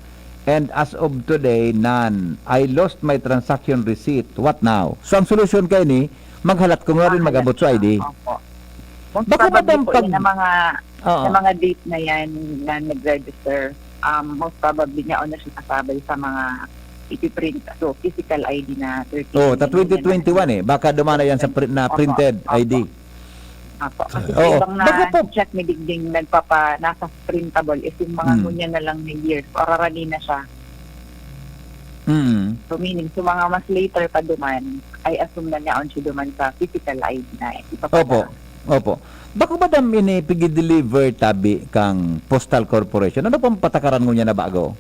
And as of today, none. I lost my transaction receipt. What now?" So, ang solusyon kayo ni, maghalat kung wala rin Maghalat mag-abot sa ka. I D. Opo. Most Bako ba probably dang po, pag yun ang mga, Oo. yung mga date na yan na nag-register, um, most probably niya o na siya kasabay sa mga ipiprint. So, physical I D na thirteen Oo, ta million twenty twenty-one eh. Baka dumana yan sa print, na Opo, printed opo. I D. Opo. Kasi sa Oo. ibang na Bako po. check ni Digding nagpapa-, nasa printable is yung mga Hmm. ngunyan na lang na years. Ararani na siya. Mm. So, meaning, sa mga mas later pa duman, I assume na niya on siya duman sa physical I D na ipapadala. Opo. Opo. Bako ba dam ini pigi-deliver tabi kang Postal Corporation? Ano pang patakaran ngunyan na bago?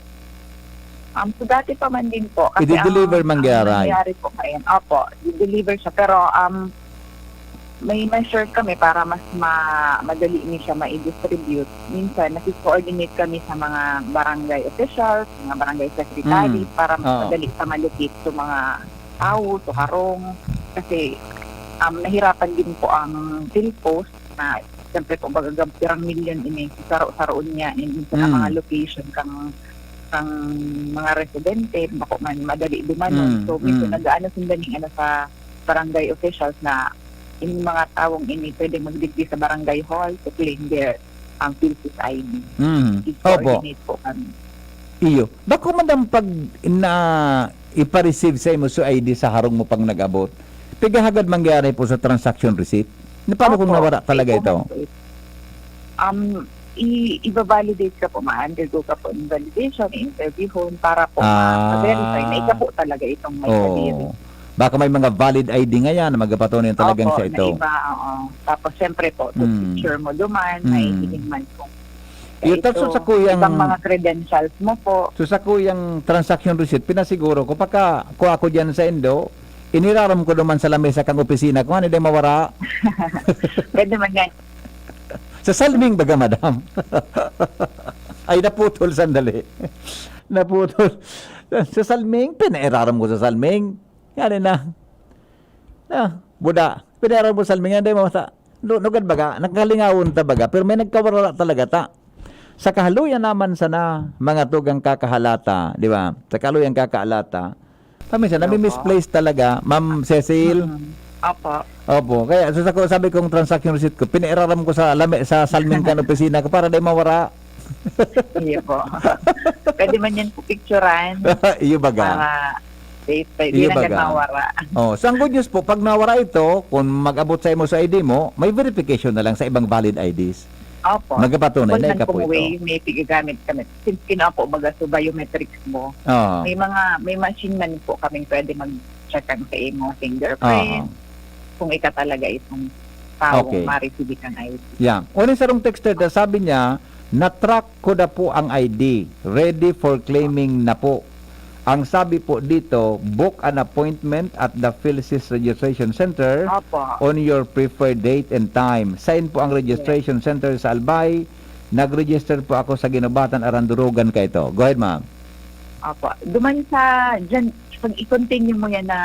Um, so, dati pa man din po, kasi Idi-deliver ang, man ang gyaray? nangyari po ngayon, opo, di-deliver siya. Pero, um, may measure kami para mas ma-, madali ni siya mai-distribute. Minsan, naki-coordinate kami sa mga barangay officials, mga barangay secretary, Mm. para mas Oo. madali sa malupit sa mga tawo, sa karong. Kasi, um, nahirapan din po ang PhilPost na, siyempre po, baga gab-, pirang milyon ini, saro-saroon niya, and minsan ang Mm. mga location kang, kang mga residente, bako man madali dumanon. Mm, So, minsan mm. nag-aano sila ning ano sa barangay officials na yung mga tawong ini pwede magdigdi sa barangay hall to claim their, ang PhilSys I D. Mm. Opo. I-coordinate po kami. Iyo. Bako man dam pag na ipa-receive sa imo so I D sa harong mo pang nag-abot, pigahagad mangyari po sa transaction receipt? Na paano kung Opo. nawara talaga May ito? comment po ito. Um, i-, iba-validate ka po, ma-undergo ka po ng validation, i-interviewhon para po ma-, Ah. ma-verify na ikaw po talaga itong may Oo. kadiri. Baka may mga valid I D ngayan na magapatunay talagang Opo, siya na ito. iba, oo. Tapos, syempre po, Hmm. picture mo duman, may Hmm. hiling man kung Iyo, tapos ito, sa kuyang ibang mga credentials mo po. So, sa kuyang transaction receipt, pinasiguro ko, pagka kuha ko diyan sa indo, iniraram ko duman sa lamesa kang opisina ko, ano, di mawara? Pwede man yan. Sa salming baga, madam? Ay, naputol, sandali. Naputol. Sa salming, pinairaram ko sa salming. Yan na. Ah, buda. Pinairaram ko sa salming, yan, di mawara. Lu-, lugad baga, nagkalingawon ta baga, pero may nagkawara talaga ta. Sa kahaluyan naman sana, mga tugang kakahalata, di ba? Sa kahaluyan kakahalata, paminsan, Opo. nami-misplace talaga, Ma'am Cecil. Mm. Opo. Opo. Kaya, so, sa ko, sabi kong transaction receipt ko, pinairaram ko sa lami-, sa salming kan opisina ko para di mawara. Iyo po. Pwede man yan po picturan. Iyo baga. Para safe, pwede Iyo na baga. mawara. Oh, so, ang good news po, pag nawara ito, kung mag-abot sa imo sa I D mo, may verification na lang sa ibang valid I Ds. Opo. Magapatunay Kung na man ika po pong ito. way, may pigagamit kami. Since kina po, baga, so biometrics mo, Oo. may mga, may machine man po kaming pwede mag-check ang sa imo fingerprint. Oo. Kung ika talaga itong taong Okay. ma-receive kang I D. Yeah. Ulit sarong texter, sabi niya, "Na-track ko na po ang I D. Ready for claiming na po." Ang sabi po dito, book an appointment at the PhilSys Registration Center Opo. on your preferred date and time. Saan po ang registration center sa Albay? Nag-register po ako sa Guinobatan, Arandurugan kaito. Go ahead, ma'am. Opo. Duman sa, dyan, pag i-continue mo yan na,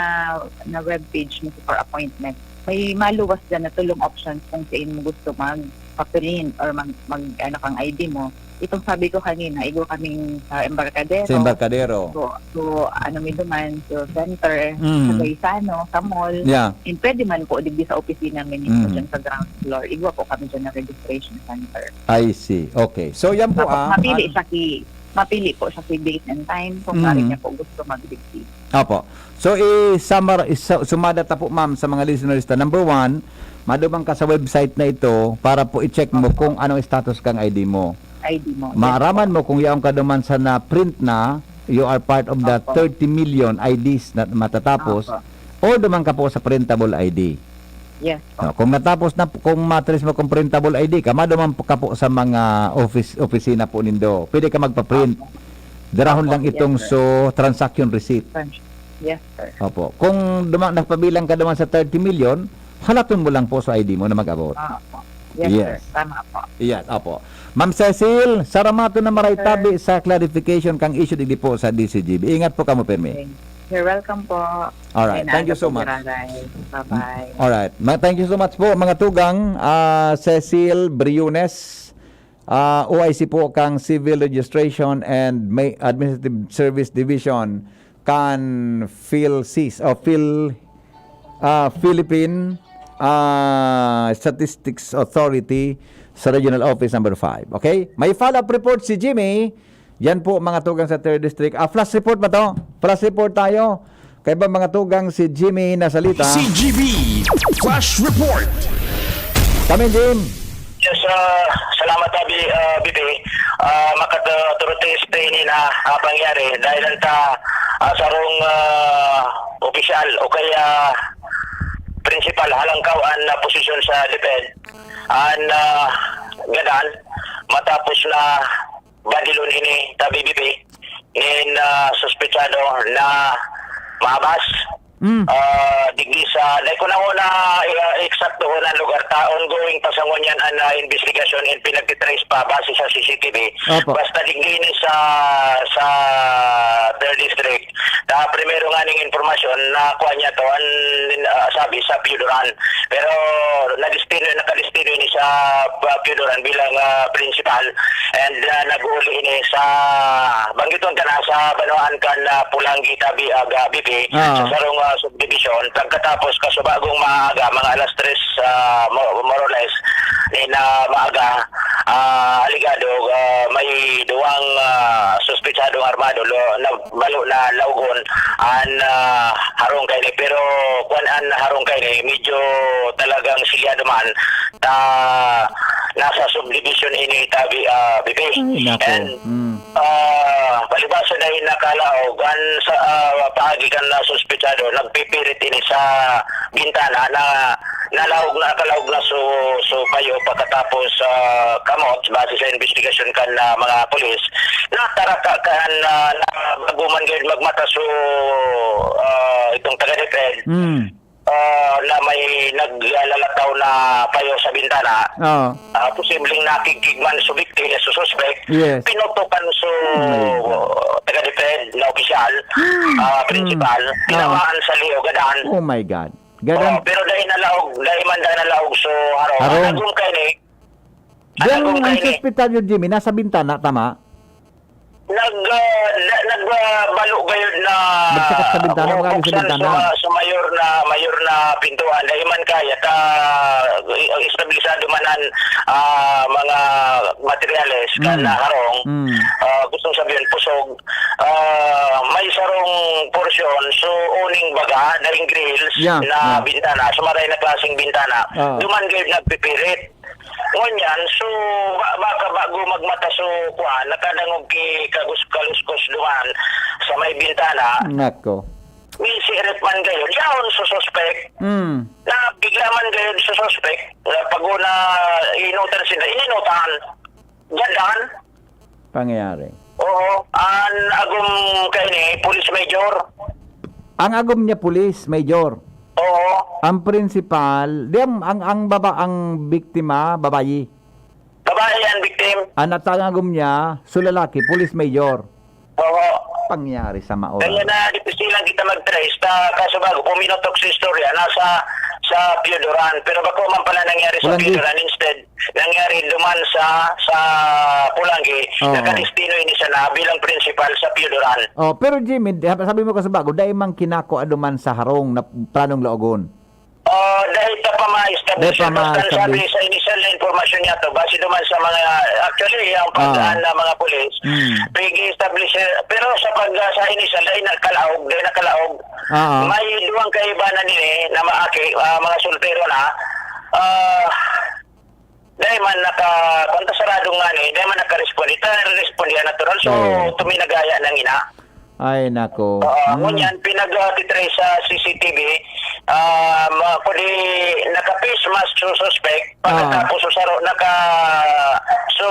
na webpage mo for appointment, may maluwas dyan na tulong options kung saan mo gusto mag-print or mag, mag ano kang I D mo. Itong sabi ko kanina, igwa kaming sa Embarcadero. Sa Embarcadero. So, so ano mi duman, so center, Mm. sa Gaisano, sa mall. Yeah. And pwede man po digdi sa opisina mi mismo Mm. dyan sa ground floor. Igwa po kami dyan na registration center. I see. Okay. So, yan po, Tapos ah. mapili an- siya si, mapili po siya si date and time kung Mm. saan niya po gusto mag-receive. Opo. So, i-summar, isa, sumada ta po, ma'am, sa mga listeners ta. Number one, maduman ka sa website na ito para po i-check mo kung anong status kang I D mo. I D mo. Yes Maaraman po. mo kung yaon ka duman sa na-print na, you are part of the Opo. thirty million I Ds na matatapos, Opo. o duman ka po sa printable I D. Yes po. No, kung natapos na, kung matres mo kung printable I D ka, maduman ka po sa mga office, opisina po nindo. Pwede ka magpa-print. Opo. Darahon Opo, lang yes, itong sir. so transaction receipt. Yes, sir. Opo. Kung duma, nagpabilang ka duman sa thirty million, halaton mo lang po sa I D mo na mag-abot. Ah, opo. Yes, Yes. sir. Tama po. Yes, opo. Ma'am Cecil, saramaton na maray Yes, sir. tabi sa clarification kang issue digdi po sa D C G B. Ingat po kamo, pirmi. Okay. You're welcome po. Alright, May thank you naaga so po, much. Giraray. Bye-bye. Alright, ma- thank you so much po, mga tugang. Ah, Cecil Briones, ah, O I C po kang Civil Registration and May Administrative Service Division kan PhilSys o Phil ah, Philippine ah, Statistics Authority sa Regional Office Number five. Okay? May follow-up report si Jimmy. Yan po, mga tugang sa third District. Ah, flash report ba to? Flash report tayo. Kaya ba, mga tugang, si Jimmy nasalita? C G B Flash Report. Kami, Jim. Yes, ah, salamat, Abi, ah, B P. Ah, makaturutista ini na ah, pangyari dahil ang ta ah, sarong ah, opisyal o kaya principal halangkaw an ah, posisyon sa DepEd. An ah, gadan, matapos na badilon ini ta B B P, nin ah, suspetsado na maabas. Mm. Ah, digdi sa, dai ko na ho na ah, eksakto ho na lugar ta, ongoing pa sa ngunyan an ah, investigasyon and pinagtitrace pa base sa C C T V. Opo. Basta digdi ni sa sa third district. Na primero nga ning impormasyon na kuha niya to an ah, sabi sa Pio Duran. Pero nadestino, nakadestino ini sa ah, Pio Duran bilang ah, principal and ah, nag-uli ini sa banggiton ka na sa banwaan kan ah, Pulangi, Tabi, Aga, B P, Ah. sa sarong ah, subdivision. Pagkatapos kasubagong maaga, mga alas tres, ah, mo- more or less, ni na maaga, ah, aligado, ah, may duwang ah, suspetsadong armado lo, na balo na laugon an ah, harong kaini. Pero kwan an harong kaini, medyo talagang silyado man. Ta, nasa subdivision ini, Tabi, ah, B P. Ay, nako. And Mm. Ah, palibasa dahil nakalaog an sa ah, paagi kan na suspetsado, nagpipirit ini sa bintana na nalaog na, nakalaog na su, su payo pagkatapos ah, kamot base sa investigasyon kan ah, mga pulis. Nataraka kan ah, na bago man gayud magmata su ah, itong taga DepEd. Mm. Ah, na may naglalataw na payo sa bintana. Oo. Ah, posibleng nakigkig man su biktima, su suspect, Yes. pinutokan su Oh my God. taga-DepEd na opisyal, ah, principal, Mm. tinamaan sa liog, gadan. Oh my God. Oh, Gadan. pero dahil nalaog, dahil man dahil nalaog su harong. Harong. Nagum kaini. Diyan Nagum ang kaini. Suspetsadong Jimmy, nasa bintana, tama? Nag, ah, na, nag, ah, balo gayud na Nagsakat sa bintana, oh, mga sa buksan bintana. sa, sa mayor na, mayor na pintuan. Dahil man kaya, ta, i- establisado man an, ah, mga materyales kan Mm. na harong. Mm. Ah, gustong sabihin, pusog. Ah, may sarong porsyon, so uning baga, daing grills Yeah, na yeah. bintana, so maray na klaseng bintana. Ah. Duman gayud nagpipirit. Ngunyan, so, ba, baka bago magmata so, kuan, nakadangog ki kagus-, kaluskos duman sa may bintana. Nako. May sirit man gayon. Yaon so suspect. Mm. Na bigla man gayon so suspect. Na pag una, inutan sila, ininutan. Gadan. Pangyayari. Oo, an agom kaini, police major. Ang agom niya, police major. Oo. Ang principal, di ang, ang, ang baba-, ang biktima, babayi. Babae ang victim. Ang atangagom niya, so lalaki, police major. Oo. Pangyari sa maoral. Kaya na, dipisilan kita mag-trace. Ta, kaso bago, puminutok sa istorya, nasa, sa Pioduran. Pero bako man pala nangyari sa Pioduran. Instead, nangyari duman sa, sa Pulanggi. Oo. Nakadestino ini sana bilang principal sa Pioduran. Oh, pero Jimmy, sabi mo kaso bago, dai man kinako duman sa harong na planong laogon. Ah, dahil sa pama-establish. Dahil pama-establish. Basta sabi sa initial na impormasyon niya to, base naman sa mga, actually, ang pag-, ah, na mga pulis, mm, pig-establish, eh, pero sa pag-, sa initial, dahil nakalaog, dahil nakalaog, ah, may duwang kaibanan din eh, na maaki, ah, mga soltero na, ah, dai man naka-, kung ta sarado nga ni, dai man naka-responde, ta responde natural. So, oo, tuminagaya ng ina. Ay, nako. Oo, hmm, ngunyan, pinag-, ah, titrace sa C C T V, ah, ma-, kundi naka-face mask so suspect, ah, pagkatapos so saro, naka-, so,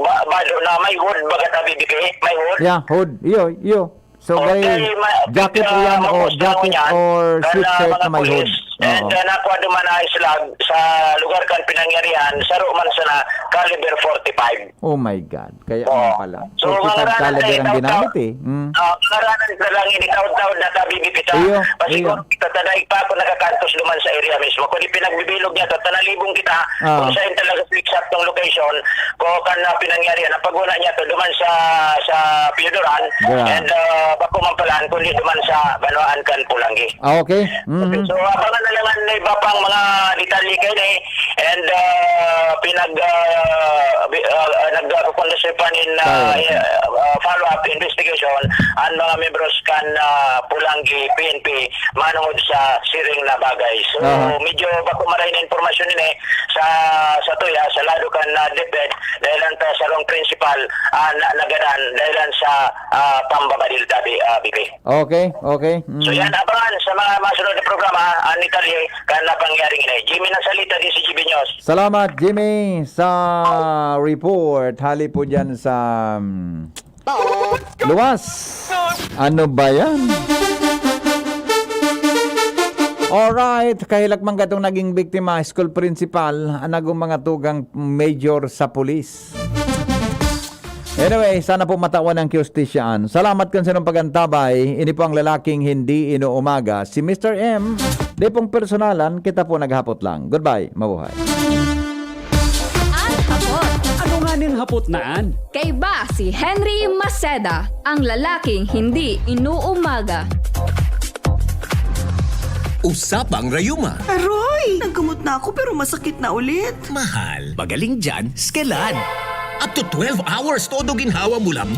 ba-, bado na may hood, baga tabi di kay, may hood. Yeah, hood. Iyo, iyo. So, oh, may kay ma-, jacket pagka yan, o mabuksan jacket yan, or kana sweatshirt mga na may hood. Pulis. And, oo, ah, nakuha duman na islag sa lugar kan pinangyarihan, saro man sana caliber forty-five. Oh my God. Kaya nga pala. So, forty-five caliber ang ginamit eh. Mm. Ah, mga ranan na lang, initaod-taod na tabi kita. Iyo, pasiguro iyo. Kita, ta dai pa ako nakakantos duman sa area mismo. Kundi pinagbibilog niya to, tanalibong kita, ah, kung saan talaga sa eksaktong location, kung kan na pinangyarihan, ang paguna niya to, duman sa, sa Pioduran, yeah, and, ah, bako man pala, kundi duman sa Banwaan kan Pulanggi. Ah, okay. Okay, mhm, so, abangan na lang ang iba pang mga detalye kayo na eh. And, ah, pinag-, ah, bi-, ah, ah, nag-, ah, conduct pa nin, ah, kaya, ah, ah, follow-up investigation ang mga membros kan, ah, Pulanggi P N P manungod sa siring na bagay. So, aha, medyo bako maray na impormasyon ini sa, sa tuya, sa lado kan, ah, DepEd, dahil ang ta-, sarong principal, ah, na, nagadan, dahil sa, ah, pambabadil tabi, ah, B P. Okay, okay. So, mm, yan, abangan sa mga masunod na programa, ah, ni Talie, kan napangyaring ini. Jimmy Nasalita, D C G B News. Salamat, Jimmy, sa report. Hali po dyan sa, mm, luwas. Ano ba yan? Alright, kahilag man katong naging biktima, school principal, ang nagong mga tugang major sa pulis. Anyway, sana po matawan ang kiustisyan. Salamat kan sarong pagantabay. Ini po ang lalaking hindi inuumaga. Si Mister M, di pong personalan, kita po naghapot lang. Goodbye. Mabuhay. An hapot. Ano nga nin hapot na an? Kaiba si Henry Maceda, ang lalaking hindi inuumaga. Usapang Rayuma. Aroy! Naggamot na ako pero masakit na ulit. Mahal, magaling dyan, Skelan. Up to twelve hours, todo ginhawa mo lang.